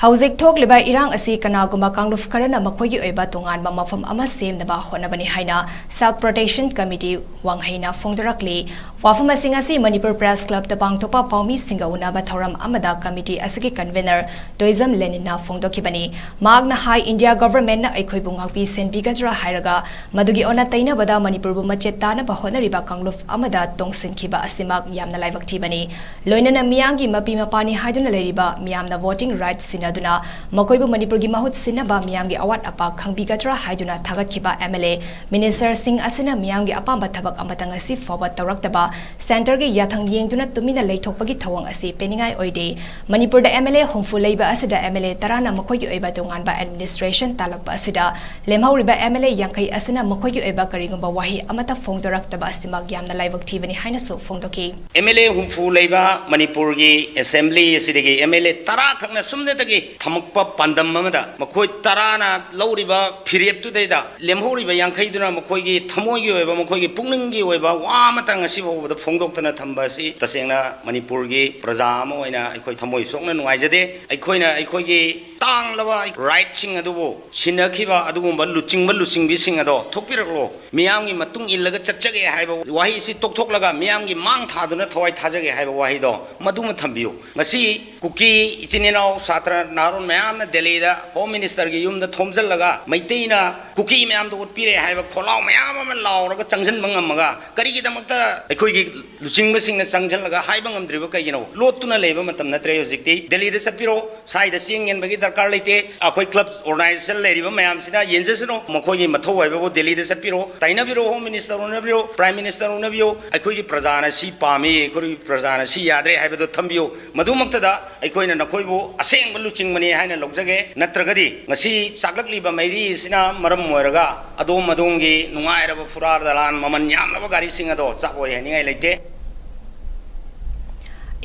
ꯍꯧꯖꯤꯛ ꯊꯣꯛꯂꯤꯕ ꯏꯔꯥꯡ ꯑꯁꯤ ꯀꯅꯥꯒꯨꯝꯕ ꯀꯥꯡꯂꯨꯞ ꯈꯔꯅ ꯃꯈꯣꯏꯒꯤ ꯑꯣꯏꯕ ꯇꯣꯉꯥꯟꯕ ꯃꯐꯝ ꯑꯃ ꯁꯦꯝꯅꯕ ꯍꯣꯠꯅꯕꯅꯤ ꯍꯥꯏꯅ Self Protection Committee ꯋꯥꯡꯍꯩꯅ ꯐꯣꯡꯗꯣꯔꯛꯂꯤ꯫ ꯋꯥꯐꯝ ꯑꯁꯤ ꯉꯁꯤ ꯃꯅꯤꯄꯨꯔ Press Club ꯇ ꯄꯥꯡꯊꯣꯛꯄ ꯄꯥꯎꯃꯤꯁꯤꯡꯒ ꯎꯅꯕ ꯊꯧꯔꯝ ꯑꯃꯗ committee ꯑꯁꯤꯒꯤ convener ꯇꯣꯏꯖꯝ ꯂꯦꯅꯤꯟꯅ ꯐꯣꯡꯗꯣꯛꯈꯤꯕꯅꯤ꯫ ꯃꯍꯥꯛꯅ ꯍꯥꯏ, India government ꯅ ꯑꯩꯈꯣꯏꯕꯨ ꯉꯥꯛꯄꯤ ꯁꯦꯟꯕꯤꯒꯗ꯭ꯔꯥ ꯍꯥꯏꯔꯒ ꯃꯗꯨꯒꯤ ꯑꯣꯟꯅ ꯇꯩꯅꯕꯗ ꯃꯅꯤꯄꯨꯔꯕꯨ ꯃꯆꯦꯠ ꯇꯥꯅꯕ ꯍꯣꯠꯅꯔꯤꯕ ꯀꯥꯡꯂꯨꯞ ꯑꯃꯗ ꯇꯣꯡꯁꯤꯟꯈꯤꯕ ꯑꯁꯤꯃꯛ ꯌꯥꯝꯅ ꯂꯥꯏꯕꯛ ꯊꯤꯕꯅꯤ꯫ ꯂꯣꯏꯅꯅ ꯃꯤꯌꯥꯝꯒꯤ ꯃꯄꯤ ꯃꯄꯥꯅꯤ ꯍꯥꯏꯗꯨꯅ ꯂꯩꯔꯤꯕ ꯃꯤꯌꯥꯝꯅ voting right ꯁꯤꯟꯅꯗꯨꯅ ꯃꯈꯣꯏꯕꯨ ꯃꯅꯤꯄꯨꯔꯒꯤ ꯃꯍꯨꯠ ꯁꯤꯟꯅꯕ ꯃꯤꯌꯥꯝꯒꯤ ꯑꯋꯥꯠ ꯑꯄꯥ ꯈꯪꯕꯤꯒꯗ꯭ꯔꯥ ꯍꯥꯏꯗꯨꯅ ꯊꯥꯒꯠꯈꯤꯕ M L A, minister ꯁꯤꯡ ꯑꯁꯤꯅ ꯃꯤꯌꯥꯝꯒꯤ ꯑꯄꯥꯝꯕ ꯊꯕꯛ ꯑꯃꯇ ꯉꯁꯤ ꯐꯥꯎꯕ ꯇꯧꯔꯛꯇꯕ, centre ꯒꯤ ꯌꯥꯊꯪ ꯌꯦꯡꯗꯨꯅ ꯇꯨꯃꯤꯟꯅ ꯂꯩꯊꯣꯛꯄꯒꯤ ꯊꯧꯑꯣꯡ ꯑꯁꯤ ꯄꯦꯟꯅꯤꯡꯉꯥꯏ ꯑꯣꯏꯗꯦ꯫ ꯃꯅꯤꯄꯨꯔꯗ M L A ꯍꯨꯝꯐꯨ ꯂꯩꯕ ꯑꯁꯤꯗ M L A ꯇꯔꯥꯅ ꯃꯈꯣꯏꯒꯤ ꯑꯣꯏꯕ ꯇꯣꯉꯥꯟꯕ administration ꯇꯥꯜꯂꯛꯄ ꯑꯁꯤꯗ ꯂꯦꯝꯍꯧꯔꯤꯕ M L A ꯌꯥꯡꯈꯩ ꯑꯁꯤꯅ ꯃꯈꯣꯏꯒꯤ ꯑꯣꯏꯕ ꯀꯔꯤꯒꯨꯝꯕ ꯋꯥꯍꯩ ꯑꯃꯠꯇ ꯐꯣꯡꯗꯣꯔꯛꯇꯕ ꯑꯁꯤꯃꯛ ꯌꯥꯝꯅ ꯂꯥꯏꯕꯛ ꯊꯤꯕꯅꯤ ꯍꯥꯏꯅꯁꯨ ꯐꯣꯡꯗꯣꯛꯈꯤ꯫ M L A ꯍꯨꯝꯐꯨ ꯂꯩꯕ ꯃꯅꯤꯄꯨꯔꯒꯤ assembly ꯑꯁꯤꯗꯒꯤ M L A ꯇꯔꯥ ꯈꯛꯅ ꯁꯨꯝꯗꯇꯒꯤ ꯊꯝꯃꯛꯄ ꯄꯥꯟꯗꯝ ꯑꯃꯗ ꯃꯈꯣꯏ ꯇꯔꯥꯅ ꯂꯧꯔꯤꯕ ꯐꯤꯔꯦꯞꯇꯨꯗꯩꯗ ꯂꯦꯝꯍꯧꯔꯤꯕ ꯌꯥꯡꯈꯩꯗꯨꯅ ꯃꯈꯣꯏꯒꯤ ꯊꯃꯣꯏꯒꯤ ꯑꯣꯏꯕ, ꯃꯈꯣꯏꯒꯤ ꯄꯨꯛꯅꯤꯡꯒꯤ ꯑꯣꯏꯕ ꯋꯥ ꯑꯃꯇ ꯉꯁꯤ ꯐꯥꯎꯕꯗ ꯐꯣꯡꯗꯣꯛꯇꯅ ꯊꯝꯕ ꯑꯁꯤ ꯇꯁꯦꯡꯅ ꯃꯅꯤꯄꯨꯔꯒꯤ ꯄ꯭ꯔꯖꯥ ꯑꯃ ꯑꯣꯏꯅ ꯑꯩꯈꯣꯏ ꯊꯃꯣꯏ ꯁꯣꯛꯅ ꯅꯨꯡꯉꯥꯏꯖꯗꯦ꯫ ꯑꯩꯈꯣꯏꯅ ꯑꯩꯈꯣꯏꯒꯤ ꯇꯥꯡꯂꯕ ꯔꯥꯏꯠꯁꯤꯡ ꯑꯗꯨꯕꯨ ꯁꯤꯟꯅꯈꯤꯕ ꯑꯗꯨꯒꯨꯝꯕ ꯂꯨꯆꯤꯡꯕ ꯂꯨꯆꯤꯡꯕꯤꯁꯤꯡ ꯑꯗꯣ ꯊꯣꯛꯄꯤꯔꯛꯂꯣ꯫ ꯃꯤꯌꯥꯝꯒꯤ ꯃꯇꯨꯡ ꯏꯜꯂꯒ ꯆꯠꯆꯒꯦ ꯍꯥꯏꯕ ꯋꯥꯍꯩꯁꯤ ꯇꯣꯛꯊꯣꯛꯂꯒ ꯃꯤꯌꯥꯝꯒꯤ ꯃꯥꯡ ꯊꯥꯗꯨꯅ ꯊꯋꯥꯏ ꯊꯥꯖꯒꯦ ꯍꯥꯏꯕ ꯋꯥꯍꯩꯗꯣ ꯃꯗꯨꯃ ꯊꯝꯕꯤꯌꯨ꯫ ꯉꯁꯤ ꯀꯨꯀꯤ ꯏꯆꯤꯟ ꯏꯅꯥꯎ ꯁꯥꯇ꯭ꯔ ꯅꯍꯥꯔꯣꯜ ꯃꯌꯥꯝꯅ ꯗꯦꯜꯂꯤꯗ ꯍꯣꯝ ꯃꯤꯅꯤꯁꯇꯔꯒꯤ ꯌꯨꯝꯗ ꯊꯣꯝꯖꯤꯜꯂꯒ ꯃꯩꯇꯩꯅ ꯀꯨꯀꯤ ꯃꯌꯥꯝꯗ ꯎꯠꯄꯤꯔꯦ ꯍꯥꯏꯕ ꯈꯣꯜꯂꯥꯎ ꯃꯌꯥꯝ ꯑꯃ ꯂꯥꯎꯔꯒ ꯆꯪꯁꯤꯟꯕ ꯉꯝꯃꯒ ꯀꯔꯤꯒꯤꯗꯃꯛꯇ ꯑꯩꯈꯣꯏꯒꯤ ꯂꯨꯆꯤꯡꯕꯁꯤꯡꯅ ꯆꯪꯁꯤꯜꯂꯒ ꯍꯥꯏꯕ ꯉꯝꯗ꯭ꯔꯤꯕ ꯀꯩꯒꯤꯅꯣ? ꯂꯣꯠꯇꯨꯅ ꯂꯩꯕ ꯃꯇꯝ ꯅꯠꯇ꯭ꯔꯦ ꯍꯧꯖꯤꯛꯇꯤ꯫ ꯗꯦꯜꯂꯤꯗ ꯆꯠꯄꯤꯔꯣ, ꯁ꯭ꯋꯥꯏꯗ ꯆꯦꯡ ꯌꯦꯟꯕꯒꯤ ꯗꯔꯀꯥꯔ ꯂꯩꯇꯦ꯫ ꯑꯩꯈꯣꯏ ꯀ꯭ꯂꯕ ꯑꯣꯔꯒꯅꯥꯏꯖꯦꯁꯟ ꯂꯩꯔꯤꯕ ꯃꯌꯥꯝꯁꯤꯅ ꯌꯦꯟꯖꯁꯅꯨ, ꯃꯈꯣꯏꯒꯤ ꯃꯊꯧ ꯍꯥꯏꯕꯕꯨ ꯗꯦꯜꯂꯤꯗ ꯆꯠꯄꯤꯔꯣ, ꯇꯥꯏꯅꯕꯤꯔꯣ, ꯍꯣꯝ ꯃꯤꯅꯤꯁꯇꯔ ꯎꯅꯕꯤꯔꯣ, ꯄ꯭ꯔꯥꯏꯝ ꯃꯤꯅꯤꯁꯇꯔ ꯎꯅꯕꯤꯌꯣ꯫ ꯑꯩꯈꯣꯏꯒꯤ ꯄ꯭ꯔꯖꯥꯅ ꯁꯤ ꯄꯥꯝꯃꯤ, ꯑꯩꯈꯣꯏꯒꯤ ꯄ꯭ꯔꯖꯥꯅ ꯁꯤ ꯌꯥꯗ꯭ꯔꯦ ꯍꯥꯏꯕꯗꯣ ꯊꯝꯕꯤꯌꯨ꯫ ꯃꯗꯨꯃꯛꯇꯗ ꯑꯩꯈꯣꯏꯅ ꯅꯈꯣꯏꯕꯨ ꯑꯁꯦꯡꯕ ꯂꯨꯆꯤꯡꯕꯅꯤ ꯍꯥꯏꯅ ꯂꯧꯖꯒꯦ꯫ ꯅꯠꯇ꯭ꯔꯒꯗꯤ ꯉꯁꯤ ꯆꯥꯛꯂꯛꯂꯤꯕ ꯃꯩꯔꯤꯁꯤꯅ ꯃꯔꯝ ꯑꯣꯏꯔꯒ ꯑꯗꯣꯝ ꯑꯗꯣꯝꯒꯤ ꯅꯨꯡꯉꯥꯏꯔꯕ ꯐꯨꯔꯥ ꯗꯂꯥꯟ ꯃꯃꯜ ꯌꯥꯝꯂꯕ ꯒꯥꯔꯤꯁꯤꯡ ꯑꯗꯣ ꯆꯥꯛ ꯑꯣꯏ ꯍꯥꯏꯅꯤꯡꯉꯥꯏ ꯂꯩꯇꯦ꯫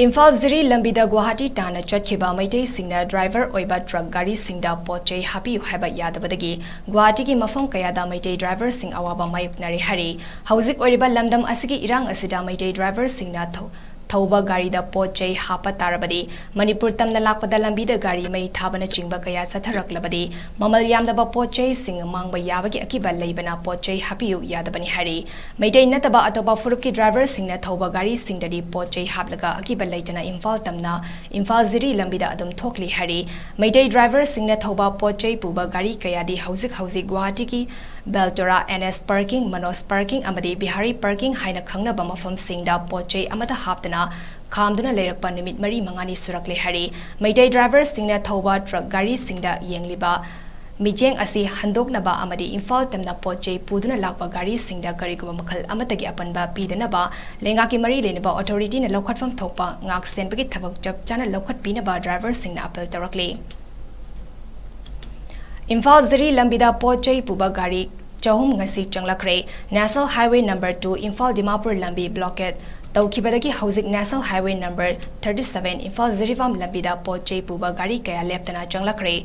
ꯏꯝꯐꯥꯜ ꯖꯤꯔꯤ ꯂꯝꯕꯤꯗ ꯒꯨꯋꯥꯍꯥꯇꯤ ꯇꯥꯟꯅ ꯆꯠꯈꯤꯕ ꯃꯩꯇꯩꯁꯤꯡꯅ ꯗ꯭ꯔꯥꯏꯚꯔ ꯑꯣꯏꯕ ꯇ꯭ꯔꯛ ꯒꯥꯔꯤꯁꯤꯡꯗ ꯄꯣꯠ ꯆꯩ ꯍꯥꯞꯄꯤꯌꯨ ꯍꯥꯏꯕ ꯌꯥꯗꯕꯗꯒꯤ ꯒꯨꯋꯥꯍꯥꯇꯤꯒꯤ ꯃꯐꯝ ꯀꯌꯥꯗ ꯃꯩꯇꯩ ꯗ꯭ꯔꯥꯏꯚꯔꯁꯤꯡ ꯑꯋꯥꯕ ꯃꯥꯌꯣꯛꯅꯔꯦ ꯍꯥꯏꯔꯤ꯫ ꯍꯧꯖꯤꯛ ꯑꯣꯏꯔꯤꯕ ꯂꯝꯗꯝ ꯑꯁꯤꯒꯤ ꯏꯔꯥꯡ ꯑꯁꯤꯗ ꯃꯩꯇꯩ ꯗ꯭ꯔꯥꯏꯚꯔꯁꯤꯡꯅ ꯊꯧ-, ꯊꯧꯕ ꯒꯥꯔꯤꯗ ꯄꯣꯠ ꯆꯩ ꯍꯥꯞꯄ ꯇꯥꯔꯕꯗꯤ, ꯃꯅꯤꯄꯨꯔ ꯇꯝꯅ ꯂꯥꯛꯄꯗ ꯂꯝꯕꯤꯗ ꯒꯥꯔꯤ ꯃꯩ ꯊꯥꯕꯅꯆꯤꯡꯕ ꯀꯌꯥ ꯆꯠꯊꯔꯛꯂꯕꯗꯤ, ꯃꯃꯜ ꯌꯥꯝꯂꯕ ꯄꯣꯠ ꯆꯩꯁꯤꯡ ꯃꯥꯡꯕ ꯌꯥꯕꯒꯤ ꯑꯀꯤꯕ ꯂꯩꯕꯅ ꯄꯣꯠ ꯆꯩ ꯍꯥꯞꯄꯤꯌꯨ ꯌꯥꯗꯕꯅꯤ ꯍꯥꯏꯔꯤ꯫ ꯃꯩꯇꯩ ꯅꯠꯇꯕ ꯑꯇꯣꯞꯄ ꯐꯨꯔꯨꯞꯀꯤ ꯗ꯭ꯔꯥꯏꯚꯔꯁꯤꯡꯅ ꯊꯧꯕ ꯒꯥꯔꯤꯁꯤꯡꯗꯗꯤ ꯄꯣꯠ ꯆꯩ ꯍꯥꯞꯂꯒ ꯑꯀꯤꯕ ꯂꯩꯇꯅ ꯏꯝꯐꯥꯜ ꯇꯝꯅ ꯏꯝꯐꯥꯜ ꯖꯤꯔꯤ ꯂꯝꯕꯤꯗ ꯑꯗꯨꯝ ꯊꯣꯛꯂꯤ ꯍꯥꯏꯔꯤ꯫ ꯃꯩꯇꯩ ꯗ꯭ꯔꯥꯏꯚꯔꯁꯤꯡꯅ ꯊꯧꯕ ꯄꯣꯠ ꯆꯩ ꯄꯨꯕ ꯒꯥꯔꯤ ꯀꯌꯥꯗꯤ ꯍꯧꯖꯤꯛ ꯍꯧꯖꯤꯛ ꯒꯨꯋꯥꯍꯥꯇꯤꯒꯤ ꯕꯦꯜꯇꯣꯔꯥ, and S parking, Manoj parking ꯑꯃꯗꯤ ꯕꯤꯍꯥꯔꯤ ꯄꯥꯔꯀꯤꯡ ꯍꯥꯏꯅ ꯈꯪꯅꯕ ꯃꯐꯝꯁꯤꯡꯗ ꯄꯣꯠ ꯆꯩ ꯑꯃꯠꯇ ꯍꯥꯞꯇꯅ ꯈꯥꯝꯗꯨꯅ ꯂꯩꯔꯛꯄ ꯅꯨꯃꯤꯠ ꯃꯔꯤ ꯃꯉꯥꯅꯤ ꯁꯨꯔꯛꯂꯦ ꯍꯥꯏꯔꯤ꯫ ꯃꯩꯇꯩ ꯗ꯭ꯔꯥꯏꯚꯔꯁꯤꯡꯅ ꯊꯧꯕ ꯇ꯭ꯔꯛ ꯒꯥꯔꯤꯁꯤꯡꯗ ꯌꯦꯡꯂꯤꯕ ꯃꯤꯠꯌꯦꯡ ꯑꯁꯤ ꯍꯟꯗꯣꯛꯅꯕ ꯑꯃꯗꯤ ꯏꯝꯐꯥꯜ ꯇꯝꯅ ꯄꯣꯠ ꯆꯩ ꯄꯨꯗꯨꯅ ꯂꯥꯛꯄ ꯒꯥꯔꯤꯁꯤꯡꯗ ꯀꯔꯤꯒꯨꯝꯕ ꯃꯈꯜ ꯑꯃꯠꯇꯒꯤ ꯑꯄꯟꯕ ꯄꯤꯗꯅꯕ ꯂꯩꯉꯥꯛꯀꯤ ꯃꯔꯤ ꯂꯩꯅꯕ ꯑꯣꯊꯣꯔꯤꯇꯤꯅ ꯂꯧꯈꯠꯐꯝ ꯊꯣꯛꯄ ꯉꯥꯛ ꯁꯦꯟꯕꯒꯤ ꯊꯕꯛ ꯆꯞ ꯆꯥꯅ ꯂꯧꯈꯠꯄꯤꯅꯕ ꯗ꯭ꯔꯥꯏꯚꯔꯁꯤꯡꯅ ꯑꯥꯄꯤꯜ ꯇꯧꯔꯛꯂꯤ꯫ ꯏꯝꯐꯥꯜ ꯖꯤꯔꯤ ꯂꯝꯕꯤꯗ ꯄꯣꯠ ꯆꯩ ꯄꯨꯕ ꯒꯥꯔꯤ ꯆꯍꯨꯝ ꯉꯁꯤ ꯆꯪꯂꯛꯈ꯭ꯔꯦ꯫ National highway number two Imphal Dimapur ꯂꯝꯕꯤ ꯕ꯭ꯂꯣꯀꯦꯠ ꯇꯧꯈꯤꯕꯗꯒꯤ ꯍꯧꯖꯤꯛ national highway number thirty seven Imphal Jiribam ꯂꯝꯕꯤꯗ ꯄꯣꯠ ꯆꯩ ꯄꯨꯕ ꯒꯥꯔꯤ ꯀꯌꯥ ꯂꯦꯞꯇꯅ ꯆꯪꯂꯛꯈ꯭ꯔꯦ꯫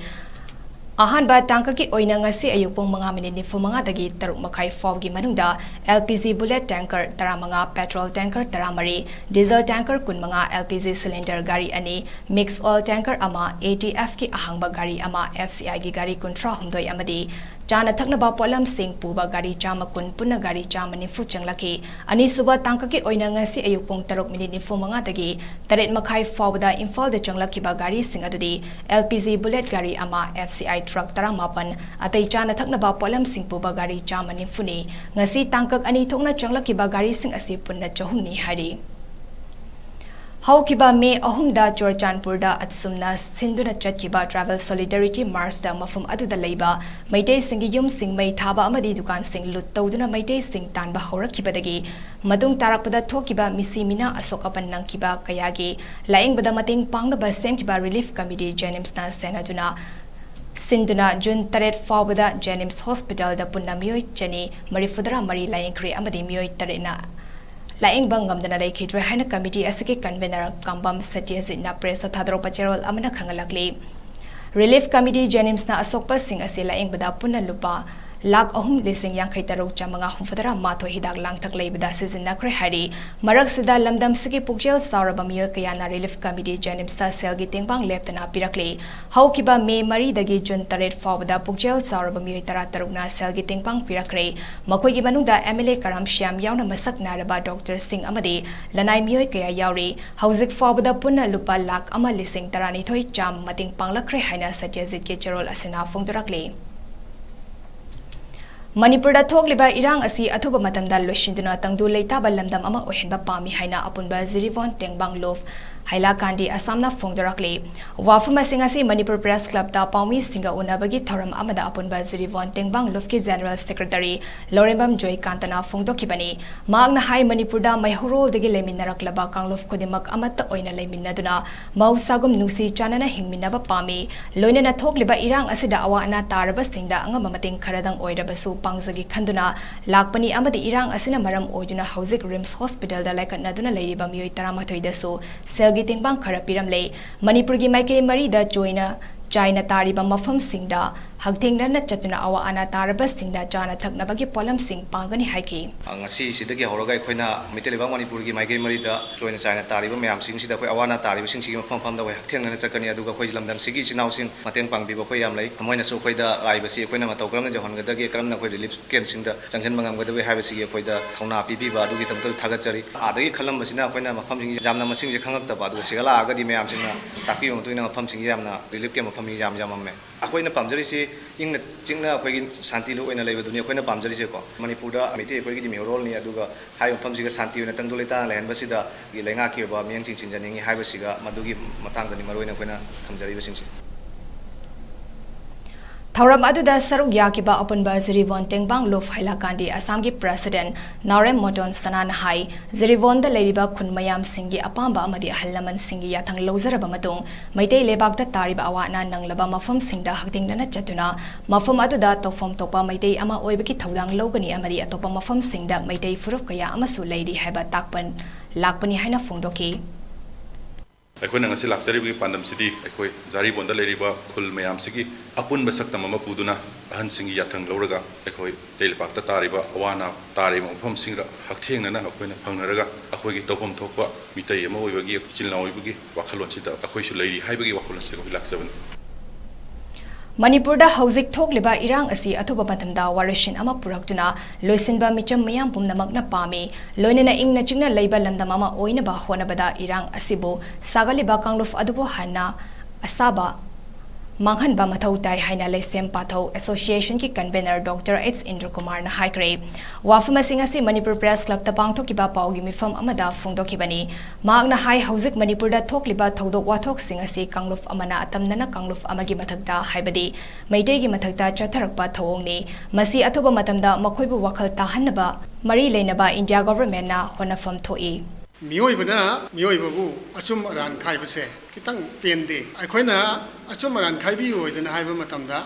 ꯑꯍꯥꯟꯕ ꯇꯥꯡꯀꯛꯀꯤ ꯑꯣꯏꯅ ꯉꯁꯤ ꯑꯌꯨꯛ ꯄꯨꯡ ꯃꯉꯥ ꯃꯤꯅꯤꯠ ꯅꯤꯐꯨ ꯃꯉꯥꯗꯒꯤ ꯇꯔꯨꯛ ꯃꯈꯥꯏ ꯐꯥꯎꯒꯤ ꯃꯅꯨꯡꯗ L P G bullet tanker ꯇꯔꯥꯃꯉꯥ, petrol tanker ꯇꯔꯥꯃꯔꯤ, diesel tanker ꯀꯨꯟꯃꯉꯥ, L P G cylinder ꯒꯥꯔꯤ ꯑꯅꯤ, mix oil tanker ꯑꯃ, A T F ꯀꯤ ꯑꯍꯥꯡꯕ ꯒꯥꯔꯤ ꯑꯃ, F C I ꯒꯤ ꯒꯥꯔꯤ ꯀꯨꯟꯊ꯭ꯔꯥ ꯍꯨꯝꯗꯣꯏ ꯑꯃꯗꯤ ꯆꯥꯅ ꯊꯛꯅꯕ ꯄꯣꯠꯂꯝꯁꯤꯡ ꯄꯨꯕ ꯒꯥꯔꯤ ꯆꯥꯝꯃ ꯀꯨꯟ, ꯄꯨꯟꯅ ꯒꯥꯔꯤ ꯆꯥꯝꯃ ꯅꯤꯐꯨ ꯆꯪꯂꯛꯈꯤ꯫ ꯑꯅꯤꯁꯨꯕ ꯇꯥꯡꯀꯛꯀꯤ ꯑꯣꯏꯅ ꯉꯁꯤ ꯑꯌꯨꯛ ꯄꯨꯡ ꯇꯔꯨꯛ ꯃꯤꯅꯤꯠ ꯅꯤꯐꯨ ꯃꯉꯥꯗꯒꯤ ꯇꯔꯦꯠ ꯃꯈꯥꯏ ꯐꯥꯎꯕꯗ ꯏꯝꯐꯥꯜꯗ ꯆꯪꯂꯛꯈꯤꯕ ꯒꯥꯔꯤꯁꯤꯡ ꯑꯗꯨꯗꯤ L P G bullet ꯒꯥꯔꯤ ꯑꯃ, F C I truck ꯇꯔꯥꯃꯥꯄꯟ, ꯑꯇꯩ ꯆꯥꯅ ꯊꯛꯅꯕ ꯄꯣꯠꯂꯝꯁꯤꯡ ꯄꯨꯕ ꯒꯥꯔꯤ ꯆꯥꯝꯃ ꯅꯤꯐꯨꯅꯤ꯫ ꯉꯁꯤ ꯇꯥꯡꯀꯛ ꯑꯅꯤ ꯊꯣꯛꯅ ꯆꯪꯂꯛꯈꯤꯕ ꯒꯥꯔꯤꯁꯤꯡ ꯑꯁꯤ ꯄꯨꯟꯅ ꯆꯍꯨꯝꯅꯤ ꯍꯥꯏꯔꯤ꯫ ꯍꯧꯈꯤꯕ ꯃꯦ ꯑꯍꯨꯝꯗ ꯆꯨꯔꯆꯥꯟꯄꯨꯔꯗ ꯑꯁꯨꯝꯅ ꯁꯤꯟꯗꯨꯅ ꯆꯠꯈꯤꯕ Tribal Solidarity March ꯇ ꯃꯐꯝ ꯑꯗꯨꯗ ꯂꯩꯕ ꯃꯩꯇꯩꯁꯤꯡꯒꯤ ꯌꯨꯝꯁꯤꯡ ꯃꯩ ꯊꯥꯕ ꯑꯃꯗꯤ ꯗꯨꯀꯥꯟꯁꯤꯡ ꯂꯨꯠ ꯇꯧꯗꯨꯅ ꯃꯩꯇꯩꯁꯤꯡ ꯇꯥꯟꯕ ꯍꯧꯔꯛꯈꯤꯕꯗꯒꯤ ꯃꯇꯨꯡ ꯇꯥꯔꯛꯄꯗ ꯊꯣꯛꯈꯤꯕ ꯃꯤꯁꯤ ꯃꯤꯅꯥ ꯑꯁꯣꯛ ꯑꯄꯟ ꯅꯪꯈꯤꯕ ꯀꯌꯥꯒꯤ ꯂꯥꯌꯦꯡꯕꯗ ꯃꯇꯦꯡ ꯄꯥꯡꯅꯕ ꯁꯦꯝꯈꯤꯕ Relief Committee JNIMS ꯅ ꯁꯦꯟꯅꯗꯨꯅ ꯁꯤꯟꯗꯨꯅ ꯖꯨꯟ ꯇꯔꯦꯠ ꯐꯥꯎꯕꯗ JNIMS hospital ꯗ ꯄꯨꯟꯅ ꯃꯤꯑꯣꯏ ꯆꯅꯤ ꯃꯔꯤꯐꯨꯇꯔꯥ ꯃꯔꯤ ꯂꯥꯌꯦꯡꯈ꯭ꯔꯦ ꯑꯃꯗꯤ ꯃꯤꯑꯣꯏ ꯇꯔꯦꯠꯅ ꯂꯥꯌꯦꯡꯕ ꯉꯝꯗꯅ ꯂꯩꯈꯤꯗ꯭ꯔꯦ ꯍꯥꯏꯅ committee ꯑꯁꯤꯒꯤ convener ꯀꯥꯝꯕꯝ ꯁꯇ꯭ꯌꯖꯤꯠꯅ press ꯇ ꯊꯥꯗꯣꯔꯛꯄ ꯆꯦꯔꯣꯜ ꯑꯃꯅ ꯈꯪꯍꯜꯂꯛꯂꯤ꯫ Relief Committee JNIMS ꯅ ꯑꯁꯣꯛꯄꯁꯤꯡ ꯑꯁꯤ ꯂꯥꯌꯦꯡꯕꯗ ꯄꯨꯟꯅ ꯂꯨꯄꯥ ꯂꯥꯈ ꯑꯍꯨꯝ ꯂꯤꯁꯤꯡ ꯌꯥꯡꯈꯩ ꯇꯔꯨꯛ ꯆꯥꯃꯉꯥ ꯍꯨꯝꯐꯨꯇꯔꯥ ꯃꯥꯊꯣꯏ ꯍꯤꯗꯥꯛ ꯂꯥꯡꯊꯛ ꯂꯩꯕꯗ ꯁꯤꯖꯤꯟꯅꯈ꯭ꯔꯦ ꯍꯥꯏꯔꯤ꯫ ꯃꯔꯛꯁꯤꯗ ꯂꯝꯗꯝꯁꯤꯒꯤ ꯄꯨꯛꯆꯦꯜ ꯆꯥꯎꯔꯕ ꯃꯤꯑꯣꯏ ꯀꯌꯥꯅ Relief Committee JNIMS ꯇ ꯁꯦꯜꯒꯤ ꯇꯦꯡꯕꯥꯡ ꯂꯦꯞꯇꯅ ꯄꯤꯔꯛꯂꯤ꯫ ꯍꯧꯈꯤꯕ ꯃꯦ ꯃꯔꯤꯗꯒꯤ ꯖꯨꯟ ꯇꯔꯦꯠ ꯐꯥꯎꯕꯗ ꯄꯨꯛꯆꯦꯜ ꯆꯥꯎꯔꯕ ꯃꯤꯑꯣꯏ ꯇꯔꯥ ꯇꯔꯨꯛꯅ ꯁꯦꯜꯒꯤ ꯇꯦꯡꯕꯥꯡ ꯄꯤꯔꯛꯈ꯭ꯔꯦ꯫ ꯃꯈꯣꯏꯒꯤ ꯃꯅꯨꯡꯗ MLA ꯀꯔꯥꯝ ꯁ꯭ꯌꯥꯝ ꯌꯥꯎꯅ ꯃꯁꯛ ꯅꯥꯏꯔꯕ doctor ꯁꯤꯡ ꯑꯃꯗꯤ ꯂꯅꯥꯏ ꯃꯤꯑꯣꯏ ꯀꯌꯥ ꯌꯥꯎꯔꯤ꯫ ꯍꯧꯖꯤꯛ ꯐꯥꯎꯕꯗ ꯄꯨꯟꯅ ꯂꯨꯄꯥ ꯂꯥꯈ ꯑꯃ ꯂꯤꯁꯤꯡ ꯇꯔꯥꯅꯤꯊꯣꯏ ꯆꯥꯝ ꯃꯇꯦꯡ ꯄꯥꯡꯂꯛꯈ꯭ꯔꯦ ꯍꯥꯏꯅ ꯁꯇ꯭ꯌꯖꯤꯠꯀꯤ ꯆꯦꯔꯣꯜ ꯑꯁꯤꯅ ꯐꯣꯡꯗꯣꯔꯛꯂꯤ꯫ ꯃꯅꯤꯄꯨꯔꯗ ꯊꯣꯛꯂꯤꯕ ꯏꯔꯥꯡ ꯑꯁꯤ ꯑꯊꯨꯕ ꯃꯇꯝꯗ ꯂꯣꯏꯁꯤꯟꯗꯨꯅ ꯇꯪꯗꯨ ꯂꯩꯇꯥꯕ ꯂꯝꯗꯝ ꯑꯃ ꯑꯣꯏꯍꯟꯕ ꯄꯥꯝꯃꯤ ꯍꯥꯏꯅ ꯑꯄꯨꯟꯕ ꯖꯤꯔꯤꯕꯥꯝ ꯇꯦꯡꯕꯥꯡ ꯂꯨꯞ ꯍꯥꯏꯂꯥꯀꯥꯟꯗꯤ ꯑꯁꯥꯝꯅ ꯐꯣꯡꯗꯣꯔꯛꯂꯤ꯫ ꯋꯥꯐꯝ ꯑꯁꯤꯡ ꯑꯁꯤ ꯃꯅꯤꯄꯨꯔ Press Club ꯇ ꯄꯥꯎꯃꯤꯁꯤꯡꯒ ꯎꯅꯕꯒꯤ ꯊꯧꯔꯝ ꯑꯃꯗ ꯑꯄꯨꯟꯕ ꯖꯤꯔꯤꯕꯥꯝ ꯇꯦꯡꯕꯥꯡ ꯂꯨꯞꯀꯤ General Secretary ꯂꯧꯔꯦꯝꯕꯝ ꯖꯣꯏꯀꯥꯟꯇꯅ ꯐꯣꯡꯗꯣꯛꯈꯤꯕꯅꯤ꯫ ꯃꯍꯥꯛꯅ ꯍꯥꯏ, ꯃꯅꯤꯄꯨꯔꯗ ꯃꯩꯍꯧꯔꯣꯜꯗꯒꯤ ꯂꯩꯃꯤꯟꯅꯔꯛꯂꯕ ꯀꯥꯡꯂꯨꯞ ꯈꯨꯗꯤꯡꯃꯛ ꯑꯃꯠꯇ ꯑꯣꯏꯅ ꯂꯩꯃꯤꯟꯅꯗꯨꯅ ꯃꯍꯧꯁꯥꯒꯨꯝ ꯅꯨꯡꯁꯤ ꯆꯥꯟꯅꯅ ꯍꯤꯡꯃꯤꯟꯅꯕ ꯄꯥꯝꯃꯤ꯫ ꯂꯣꯏꯅꯅ ꯊꯣꯛꯂꯤꯕ ꯏꯔꯥꯡ ꯑꯁꯤꯗ ꯑꯋꯥ ꯑꯅꯥ ꯇꯥꯔꯕꯁꯤꯡꯗ ꯑꯉꯝꯕ ꯃꯇꯦꯡ ꯈꯔꯗꯪ ꯑꯣꯏꯔꯕꯁꯨ ꯄꯥꯡꯖꯒꯦ ꯈꯟꯗꯨꯅ ꯂꯥꯛꯄꯅꯤ ꯑꯃꯗꯤ ꯏꯔꯥꯡ ꯑꯁꯤꯅ ꯃꯔꯝ ꯑꯣꯏꯗꯨꯅ ꯍꯧꯖꯤꯛ RIMS hospital ꯗ ꯂꯥꯏꯀꯠꯅꯗꯨꯅ ꯂꯩꯔꯤꯕ ꯃꯤꯑꯣꯏ ꯇꯔꯥꯃꯥꯊꯣꯏꯗꯁꯨ ꯁꯦꯜꯒꯤ ꯇꯦꯡꯕꯥꯡ ꯈꯔ ꯄꯤꯔꯝꯂꯦ꯫ ꯃꯅꯤꯄꯨꯔꯒꯤ ꯃꯥꯏꯀꯩ ꯃꯔꯤꯗ ꯆꯣꯏꯅ ꯆꯥꯏꯅ ꯇꯥꯔꯤꯕ ꯃꯐꯝꯁꯤꯡꯗ ꯍꯛꯊꯦꯡꯅꯅ ꯆꯠꯇꯨꯅ ꯑꯋꯥ ꯑꯅꯥ ꯇꯥꯔꯕꯁꯤꯡꯗ ꯆꯥꯅ ꯊꯛꯅꯕꯒꯤ ꯄꯣꯠꯂꯝꯁꯤꯡ ꯄꯥꯡꯒꯅꯤ ꯍꯥꯏꯈꯤ꯫ ꯉꯁꯤꯁꯤꯗꯒꯤ ꯍꯧꯔꯒ ꯑꯩꯈꯣꯏꯅ ꯃꯩꯇꯩ ꯂꯩꯕꯥꯛ ꯃꯅꯤꯄꯨꯔꯒꯤ ꯃꯥꯏꯀꯩ ꯃꯔꯤꯗ ꯆꯣꯏꯅ ꯆꯥꯏꯅ ꯇꯥꯔꯤꯕ ꯃꯌꯥꯝꯁꯤꯡꯁꯤꯗ ꯑꯩꯈꯣꯏ ꯑꯋꯥ ꯑꯅꯥ ꯇꯥꯔꯤꯕꯁꯤꯡꯁꯤꯒꯤ ꯃꯐꯝ ꯃꯐꯝꯗ ꯑꯩꯈꯣꯏ ꯍꯛꯊꯦꯡꯅꯅ ꯆꯠꯀꯅꯤ꯫ ꯑꯗꯨꯒ ꯑꯩꯈꯣꯏ ꯂꯝꯗꯝꯁꯤꯒꯤ ꯏꯆꯤꯜ ꯏꯅꯥꯎꯁꯤꯡ ꯃꯇꯦꯡ ꯄꯥꯡꯕꯤꯕ ꯑꯩꯈꯣꯏ ꯌꯥꯝ ꯂꯩ꯫ ꯃꯣꯏꯅꯁꯨ ꯑꯩꯈꯣꯏꯗ ꯂꯥꯛꯏꯕꯁꯤ ꯑꯩꯈꯣꯏꯅ ꯃꯇꯧ ꯀꯔꯝꯅ ꯌꯧꯍꯟꯒꯗꯒꯦ, ꯀꯔꯝꯅ ꯑꯩꯈꯣꯏ relief camp ꯁꯤꯡꯗ ꯆꯪꯁꯤꯟꯕ ꯉꯝꯒꯗꯕꯒꯦ ꯍꯥꯏꯕꯁꯤꯒꯤ ꯑꯩꯈꯣꯏꯗ ꯊꯧꯅꯥ ꯄꯤꯕꯤꯕ ꯑꯗꯨꯒꯤꯗꯃꯛꯇꯁꯨ ꯊꯥꯒꯠꯆꯔꯤ꯫ ꯑꯥꯗꯒꯤ ꯈꯜꯂꯝꯕꯁꯤꯅ ꯑꯩꯈꯣꯏꯅ ꯃꯐꯝꯁꯤꯡ ꯌꯥꯝꯅ ꯃꯁꯤꯡꯁꯦ ꯈꯪꯉꯛꯇꯕ, ꯑꯗꯨꯒ ꯁꯤꯗ ꯂꯥꯛꯑꯒꯗꯤ ꯃꯌꯥꯝꯁꯤꯡꯅ ꯇꯥꯛꯄꯤꯕ ꯃꯇꯨꯡ ꯏꯟꯅ ꯃꯐꯝꯁꯤꯡꯁꯦ ꯌꯥꯝꯅ relief camp ꯃꯐꯝꯁꯤꯡ ꯌꯥꯝ ꯌꯥꯝꯃꯝꯃꯦ꯫ ꯑꯩꯈꯣꯏꯅ ꯄꯥꯝꯖꯔꯤꯁꯤ ꯏꯪꯅ ꯆꯤꯛꯅ ꯑꯩꯈꯣꯏꯒꯤ ꯁꯥꯟꯇꯤꯗ ꯑꯣꯏꯅ ꯂꯩꯕꯗꯨꯅꯤ ꯑꯩꯈꯣꯏꯅ ꯄꯥꯝꯖꯔꯤꯁꯦꯀꯣ꯫ ꯃꯅꯤꯄꯨꯔꯗ ꯃꯩꯇꯩ ꯑꯩꯈꯣꯏꯒꯤꯗꯤ ꯃꯤꯍꯧꯔꯣꯜꯅꯤ, ꯑꯗꯨꯒ ꯍꯥꯏꯔꯤꯕ ꯃꯐꯝꯁꯤꯒ ꯁꯥꯟꯇꯤ ꯑꯣꯏꯅ ꯇꯪꯗꯨ ꯂꯩꯇꯥꯅ ꯂꯩꯍꯟꯕꯁꯤꯗ ꯂꯩꯉꯥꯛꯀꯤ ꯑꯣꯏꯕ ꯃꯤꯠꯌꯦꯡ ꯆꯤꯡꯁꯤꯟꯖꯅꯤꯡꯏ ꯍꯥꯏꯕꯁꯤꯒ ꯃꯗꯨꯒꯤ ꯃꯇꯥꯡꯗꯅꯤ ꯃꯔꯨꯑꯣꯏꯅ ꯑꯩꯈꯣꯏꯅ ꯊꯝꯖꯔꯤꯕꯁꯤꯡꯁꯦ꯫ ꯊꯧꯔꯝ ꯑꯗꯨꯗ ꯁꯔꯨꯛ ꯌꯥꯈꯤꯕ ꯑꯄꯨꯟꯕ ꯖꯤꯔꯤꯕꯣꯟ ꯇꯦꯡꯕꯥꯡ ꯂꯨꯞ ꯍꯥꯏꯂꯥꯀꯥꯟꯗꯤ ꯑꯁꯥꯝꯒꯤ president ꯅꯥꯎꯔꯦꯝ ꯃꯣꯇꯣꯟ ꯁꯅꯥꯅ ꯍꯥꯏ, ꯖꯤꯔꯤꯕꯣꯟꯗ ꯂꯩꯔꯤꯕ ꯈꯨꯟ ꯃꯌꯥꯝꯁꯤꯡꯒꯤ ꯑꯄꯥꯝꯕ ꯑꯃꯗꯤ ꯑꯍꯜ ꯂꯃꯟꯁꯤꯡꯒꯤ ꯌꯥꯊꯪ ꯂꯧꯖꯔꯕ ꯃꯇꯨꯡ ꯃꯩꯇꯩ ꯂꯩꯕꯥꯛꯇ ꯇꯥꯔꯤꯕ ꯑꯋꯥ ꯑꯅꯥ ꯅꯪꯂꯕ ꯃꯐꯝꯁꯤꯡꯗ ꯍꯛꯊꯦꯡꯅꯅ ꯆꯠꯇꯨꯅ ꯃꯐꯝ ꯑꯗꯨꯗ ꯇꯧꯐꯝ ꯊꯣꯛꯄ ꯃꯩꯇꯩ ꯑꯃ ꯑꯣꯏꯕꯒꯤ ꯊꯧꯗꯥꯡ ꯂꯧꯒꯅꯤ ꯑꯃꯗꯤ ꯑꯇꯣꯞꯄ ꯃꯐꯝꯁꯤꯡꯗ ꯃꯩꯇꯩ ꯐꯨꯔꯨꯞ ꯀꯌꯥ ꯑꯃꯁꯨ ꯂꯩꯔꯤ ꯍꯥꯏꯕ ꯇꯥꯛꯄ ꯂꯥꯛꯄꯅꯤ ꯍꯥꯏꯅ ꯐꯣꯡꯗꯣꯛꯈꯤ꯫ ꯑꯩꯈꯣꯏꯅ ꯉꯁꯤ ꯂꯥꯛꯆꯔꯤꯕꯒꯤ ꯄꯥꯟꯗꯝꯁꯤꯗꯤ ꯑꯩꯈꯣꯏ ꯖꯥꯔꯤꯕꯣꯟꯗ ꯂꯩꯔꯤꯕ ꯈꯨꯜ ꯃꯌꯥꯝꯁꯤꯒꯤ ꯑꯄꯨꯟꯕ ꯁꯛꯇꯝ ꯑꯃ ꯄꯨꯗꯨꯅ ꯑꯍꯟꯁꯤꯡꯒꯤ ꯌꯥꯊꯪ ꯂꯧꯔꯒ ꯑꯩꯈꯣꯏ ꯃꯩꯇꯩ ꯂꯩꯄꯥꯛꯇ ꯇꯥꯔꯤꯕ ꯑꯋꯥ ꯑꯅꯥ ꯇꯥꯔꯤꯕ ꯃꯐꯝꯁꯤꯡꯗ ꯍꯛꯊꯦꯡꯅꯅ ꯑꯩꯈꯣꯏꯅ ꯐꯪꯅꯔꯒ ꯑꯩꯈꯣꯏꯒꯤ ꯇꯧꯐꯝ ꯊꯣꯛꯄ ꯃꯤꯇꯩ ꯑꯃ ꯑꯣꯏꯕꯒꯤ, ꯏꯆꯤꯜ ꯏꯅꯥꯎ ꯑꯣꯏꯕꯒꯤ ꯋꯥꯈꯜꯂꯣꯟꯁꯤꯗ ꯑꯩꯈꯣꯏꯁꯨ ꯂꯩꯔꯤ ꯍꯥꯏꯕꯒꯤ ꯋꯥꯈꯜꯂꯣꯟꯁꯤꯗ ꯑꯩꯈꯣꯏ ꯂꯥꯛꯆꯕꯅꯤ꯫ ꯃꯅꯤꯄꯨꯔꯗ ꯍꯧꯖꯤꯛ ꯊꯣꯛꯂꯤꯕ ꯏꯔꯥꯡ ꯑꯁꯤ ꯑꯊꯨꯕ ꯃꯇꯝꯗ ꯋꯥꯔꯣꯏꯁꯤꯟ ꯑꯃ ꯄꯨꯔꯛꯇꯨꯅ ꯂꯣꯏꯁꯤꯟꯕ ꯃꯤꯆꯝ ꯃꯤꯌꯥꯝ ꯄꯨꯝꯅꯃꯛꯅ ꯄꯥꯝꯃꯤ꯫ ꯂꯣꯏꯅꯅ ꯏꯪꯅ ꯆꯤꯛꯅ ꯂꯩꯕ ꯂꯝꯗꯝ ꯑꯃ ꯑꯣꯏꯅꯕ ꯍꯣꯠꯅꯕꯗ ꯏꯔꯥꯡ ꯑꯁꯤꯕꯨ ꯁꯥꯒꯠꯂꯤꯕ ꯀꯥꯡꯂꯨꯞ ꯑꯗꯨꯕꯨ ꯍꯥꯟꯅ ꯑꯁꯥꯕ ꯃꯥꯡꯍꯟꯕ ꯃꯊꯧ ꯇꯥꯏ ꯍꯥꯏꯅ ꯂꯩꯁꯦꯝ ꯄꯥꯊꯧ association ꯒꯤ convener Doctor H ꯏꯟꯗ꯭ꯔꯀꯨꯃꯥꯔꯅ ꯍꯥꯏꯈ꯭ꯔꯦ꯫ ꯋꯥꯐꯝ ꯑꯁꯤ ꯉꯁꯤ ꯃꯅꯤꯄꯨꯔ Press Club ꯇ ꯄꯥꯡꯊꯣꯛꯈꯤꯕ ꯄꯥꯎꯒꯤ ꯃꯤꯐꯝ ꯑꯃꯗ ꯐꯣꯡꯗꯣꯛꯈꯤꯕꯅꯤ꯫ ꯃꯍꯥꯛꯅ ꯍꯥꯏ, ꯍꯧꯖꯤꯛ ꯃꯅꯤꯄꯨꯔꯗ ꯊꯣꯛꯂꯤꯕ ꯊꯧꯗꯣꯛ ꯋꯥꯊꯣꯛꯁꯤꯡ ꯑꯁꯤ ꯀꯥꯡꯂꯨꯞ ꯑꯃꯅ ꯑꯇꯝꯅꯅ ꯀꯥꯡꯂꯨꯞ ꯑꯃꯒꯤ ꯃꯊꯛꯇ, ꯍꯥꯏꯕꯗꯤ ꯃꯩꯇꯩꯒꯤ ꯃꯊꯛꯇ ꯆꯠꯊꯔꯛꯄ ꯊꯧꯑꯣꯡꯅꯤ꯫ ꯃꯁꯤ ꯑꯊꯨꯕ ꯃꯇꯝꯗ ꯃꯈꯣꯏꯕꯨ ꯋꯥꯈꯜ ꯇꯥꯍꯟꯅꯕ ꯃꯔꯤ ꯂꯩꯅꯕ ꯏꯟꯗꯤꯌꯥ government ꯅ ꯍꯣꯠꯅꯐꯝ ꯊꯣꯛꯏ꯫ ꯃꯤꯑꯣꯏꯕꯅ ꯃꯤꯑꯣꯏꯕꯕꯨ ꯑꯆꯨꯝ ꯑꯔꯥꯟ ꯈꯥꯏꯕꯁꯦ ꯈꯤꯇꯪ ꯄꯦꯟꯗꯦ꯫ ꯑꯩꯈꯣꯏꯅ ꯑꯆꯨꯝ ꯑꯔꯥꯟ ꯈꯥꯏꯕꯤꯌꯨ ꯍꯥꯏꯗꯅ ꯍꯥꯏꯕ ꯃꯇꯝꯗ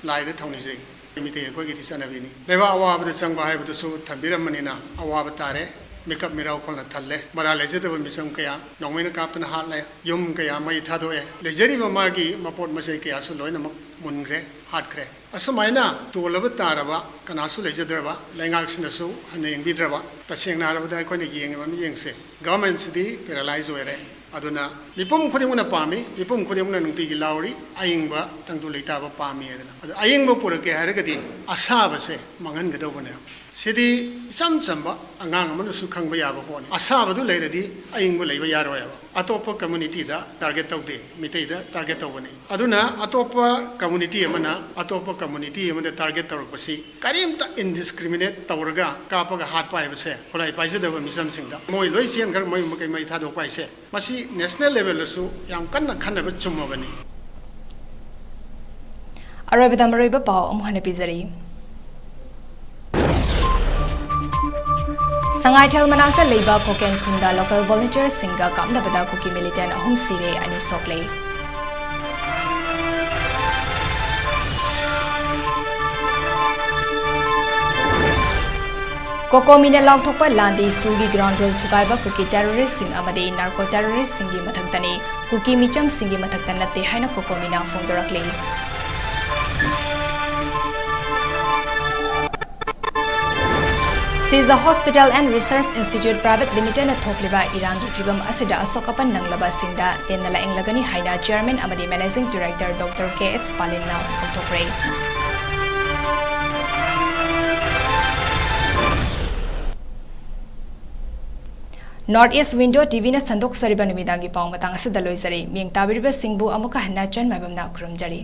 ꯂꯥꯏꯗ ꯊꯧꯅꯤꯖꯩ꯫ ꯃꯤꯇꯩ ꯑꯩꯈꯣꯏꯒꯤꯗꯤ ꯆꯠꯅꯕꯤꯅꯤ꯫ ꯂꯩꯕꯥꯛ ꯑꯋꯥꯕꯗ ꯆꯪꯕ ꯍꯥꯏꯕꯗꯨꯁꯨ ꯊꯝꯕꯤꯔꯝꯕꯅꯤꯅ ꯑꯋꯥꯕ ꯇꯥꯔꯦ꯫ ꯃꯤꯀꯞ ꯃꯤꯔꯥꯎꯈꯣꯜꯅ ꯊꯜꯂꯦ꯫ ꯃꯔꯥ ꯂꯩꯖꯗꯕ ꯃꯤꯆꯝ ꯀꯌꯥ ꯅꯣꯡꯃꯩꯅ ꯀꯥꯞꯇꯨꯅ ꯍꯥꯠꯂꯦ꯫ ꯌꯨꯝ ꯀꯌꯥ ꯃꯩ ꯊꯥꯗꯣꯛꯑꯦ꯫ ꯂꯩꯖꯔꯤꯕ ꯃꯥꯒꯤ ꯃꯄꯣꯠ ꯃꯆꯩ ꯀꯌꯥꯁꯨ ꯂꯣꯏꯅꯃꯛ ꯃꯨꯟꯈ꯭ꯔꯦ, ꯍꯥꯠꯈ꯭ꯔꯦ꯫ ꯑꯁꯨꯃꯥꯏꯅ ꯇꯣꯜꯂꯕ ꯇꯥꯔꯕ ꯀꯅꯥꯁꯨ ꯂꯩꯖꯗ꯭ꯔꯕ, ꯂꯩꯉꯥꯛꯁꯤꯅꯁꯨ ꯍꯟꯅ ꯌꯦꯡꯕꯤꯗ꯭ꯔꯕ, ꯇꯁꯦꯡꯅ ꯍꯥꯏꯔꯕꯗ ꯑꯩꯈꯣꯏꯅ ꯌꯦꯡꯉꯤꯕ ꯃꯤꯠꯌꯦꯡꯁꯦ, ꯒꯚꯔꯟꯃꯦꯟꯁꯤꯗꯤ ꯄꯦꯔꯥꯂꯥꯏꯖ ꯑꯣꯏꯔꯦ꯫ ꯑꯗꯨꯅ ꯃꯤꯄꯨꯝ ꯈꯨꯗꯤꯡꯃꯛꯅ ꯄꯥꯝꯃꯤ, ꯃꯤꯄꯨꯝ ꯈꯨꯗꯤꯡꯃꯛꯅ ꯅꯨꯡꯇꯤꯒꯤ ꯂꯥꯎꯔꯤ, ꯑꯏꯪꯕ ꯇꯪꯗꯨ ꯂꯩꯇꯥꯕ ꯄꯥꯝꯃꯤ ꯍꯥꯏꯗꯅ꯫ ꯑꯗꯣ ꯑꯏꯪꯕ ꯄꯨꯔꯛꯀꯦ ꯍꯥꯏꯔꯒꯗꯤ ꯑꯁꯥꯕꯁꯦ ꯃꯥꯡꯍꯟꯒꯗꯧꯕꯅꯦꯕ꯫ ꯁꯤꯗꯤ ꯏꯆꯝ ꯆꯝꯕ ꯑꯉꯥꯡ ꯑꯃꯅꯁꯨ ꯈꯪꯕ ꯌꯥꯕ ꯄꯣꯠꯅꯤ꯫ ꯑꯁꯥꯕꯗꯨ ꯂꯩꯔꯗꯤ ꯑꯏꯪꯕ ꯂꯩꯕ ꯌꯥꯔꯣꯏꯕ꯫ ꯑꯇꯣꯞꯄ ꯀꯝꯃꯨꯅꯤꯇꯤꯗ ꯇꯥꯔꯒꯦꯠ ꯇꯧꯗꯦ, ꯃꯤꯇꯩꯗ ꯇꯥꯔꯒꯦꯠ ꯇꯧꯕꯅꯤ꯫ ꯑꯗꯨꯅ ꯑꯇꯣꯞꯄ ꯀꯝꯃꯨꯅꯤꯇꯤ ꯑꯃꯅ ꯑꯇꯣꯞꯄ ꯀꯝꯃꯨꯅꯤꯇꯤ ꯑꯃꯗ ꯇꯥꯔꯒꯦꯠ ꯇꯧꯔꯛꯄꯁꯤ ꯀꯔꯤꯝꯇ ꯏꯟꯗꯤꯁꯀ꯭ꯔꯤꯃꯤꯅꯦꯠ ꯇꯧꯔꯒ ꯀꯥꯞꯄꯒ ꯍꯥꯠꯄ ꯍꯥꯏꯕꯁꯦ, ꯈꯨꯠꯂꯥꯏ ꯄꯥꯏꯖꯗꯕ ꯃꯤꯆꯝꯁꯤꯡꯗ ꯃꯣꯏ ꯂꯣꯏ ꯆꯦꯟꯈ꯭ꯔ ꯃꯌꯨꯝ ꯃꯀꯩ ꯃꯩ ꯊꯥꯗꯣꯛꯄ ꯍꯥꯏꯁꯦ, ꯃꯁꯤ ꯅꯦꯁꯅꯦꯜ ꯂꯦꯚꯦꯜꯗꯁꯨ ꯌꯥꯝ ꯀꯟꯅ ꯈꯟꯅꯕ ꯆꯨꯝꯃꯕꯅꯤ꯫ ꯑꯔꯣꯏꯕꯗ ꯃꯔꯨꯑꯣꯏꯕ ꯄꯥꯎ ꯑꯃꯨꯛ ꯍꯟꯅ ꯄꯤꯖꯔꯤ꯫ ꯁꯉꯥꯏꯊꯦꯜ ꯃꯅꯥꯛꯇ ꯂꯩꯕ ꯀꯣꯀꯦꯟ ꯈꯨꯟꯗ ꯂꯣꯀꯦꯜ ꯚꯣꯂꯨꯟꯇꯤꯌꯔꯁꯤꯡꯒ ꯀꯥꯞꯅꯕꯗ ꯀꯨꯀꯤ ꯃꯤꯂꯤꯇꯦꯟ ꯑꯍꯨꯝ ꯁꯤꯔꯦ, ꯑꯅꯤ ꯁꯣꯛꯂꯦ꯫ ꯀꯣꯀꯣꯃꯤꯅ ꯂꯥꯎꯊꯣꯛꯄ ꯂꯥꯟꯗꯤ ꯁꯨꯒꯤ ꯒ꯭ꯔꯥꯎꯟ ꯔꯨꯜ ꯊꯨꯒꯥꯏꯕ ꯀꯨꯀꯤ ꯇꯦꯔꯣꯔꯤꯁꯁꯤꯡ ꯑꯃꯗꯤ ꯅꯥꯔꯀꯣ ꯇꯦꯔꯣꯔꯤꯁꯁꯤꯡꯒꯤ ꯃꯊꯛꯇꯅꯤ꯫ ꯀꯨꯀꯤ ꯃꯤꯆꯝꯁꯤꯡꯒꯤ ꯃꯊꯛꯇ ꯅꯠꯇꯦ ꯍꯥꯏꯅ ꯀꯣꯀꯣꯃꯤꯅ ꯐꯣꯡꯗꯣꯔꯛꯂꯤ꯫ Shija hospital and research institute private ꯂꯤꯃꯤꯇꯦꯗꯅ ꯊꯣꯛꯂꯤꯕ ꯏꯔꯥꯡꯒꯤ ꯐꯤꯕꯝ ꯑꯁꯤꯗ ꯑꯁꯣꯛ ꯑꯄꯟ ꯅꯪꯂꯕꯁꯤꯡꯗ ꯇꯦꯟꯅ ꯂꯥꯌꯦꯡꯂꯒꯅꯤ ꯍꯥꯏꯅ ꯆꯤꯌꯔꯃꯦꯟ ꯑꯃꯗꯤ ꯃꯦꯅꯦꯖꯤꯡ ꯗꯤꯔꯦꯛꯇꯔ ꯗꯣꯛꯇꯔ ꯀꯦ ꯑꯦꯆ ꯄꯥꯂꯤꯟꯅ ꯐꯣꯡꯗꯣꯛꯈ꯭ꯔꯦ꯫ North East Window ꯇꯤꯚꯤꯅ ꯁꯟꯗꯣꯛꯆꯔꯤꯕ ꯅꯨꯃꯤꯗꯥꯡꯒꯤ ꯄꯥꯎ ꯃꯇꯥꯡ ꯑꯁꯤꯗ ꯂꯣꯏꯖꯔꯦ꯫ ꯃꯤꯠꯌꯦꯡ ꯇꯥꯕꯤꯔꯤꯕꯁꯤꯡꯕꯨ ꯑꯃꯨꯛꯀ ꯍꯟꯅ ꯆꯟ ꯃꯥꯏꯕꯝꯅ ꯈꯨꯔꯨꯝꯖꯔꯤ꯫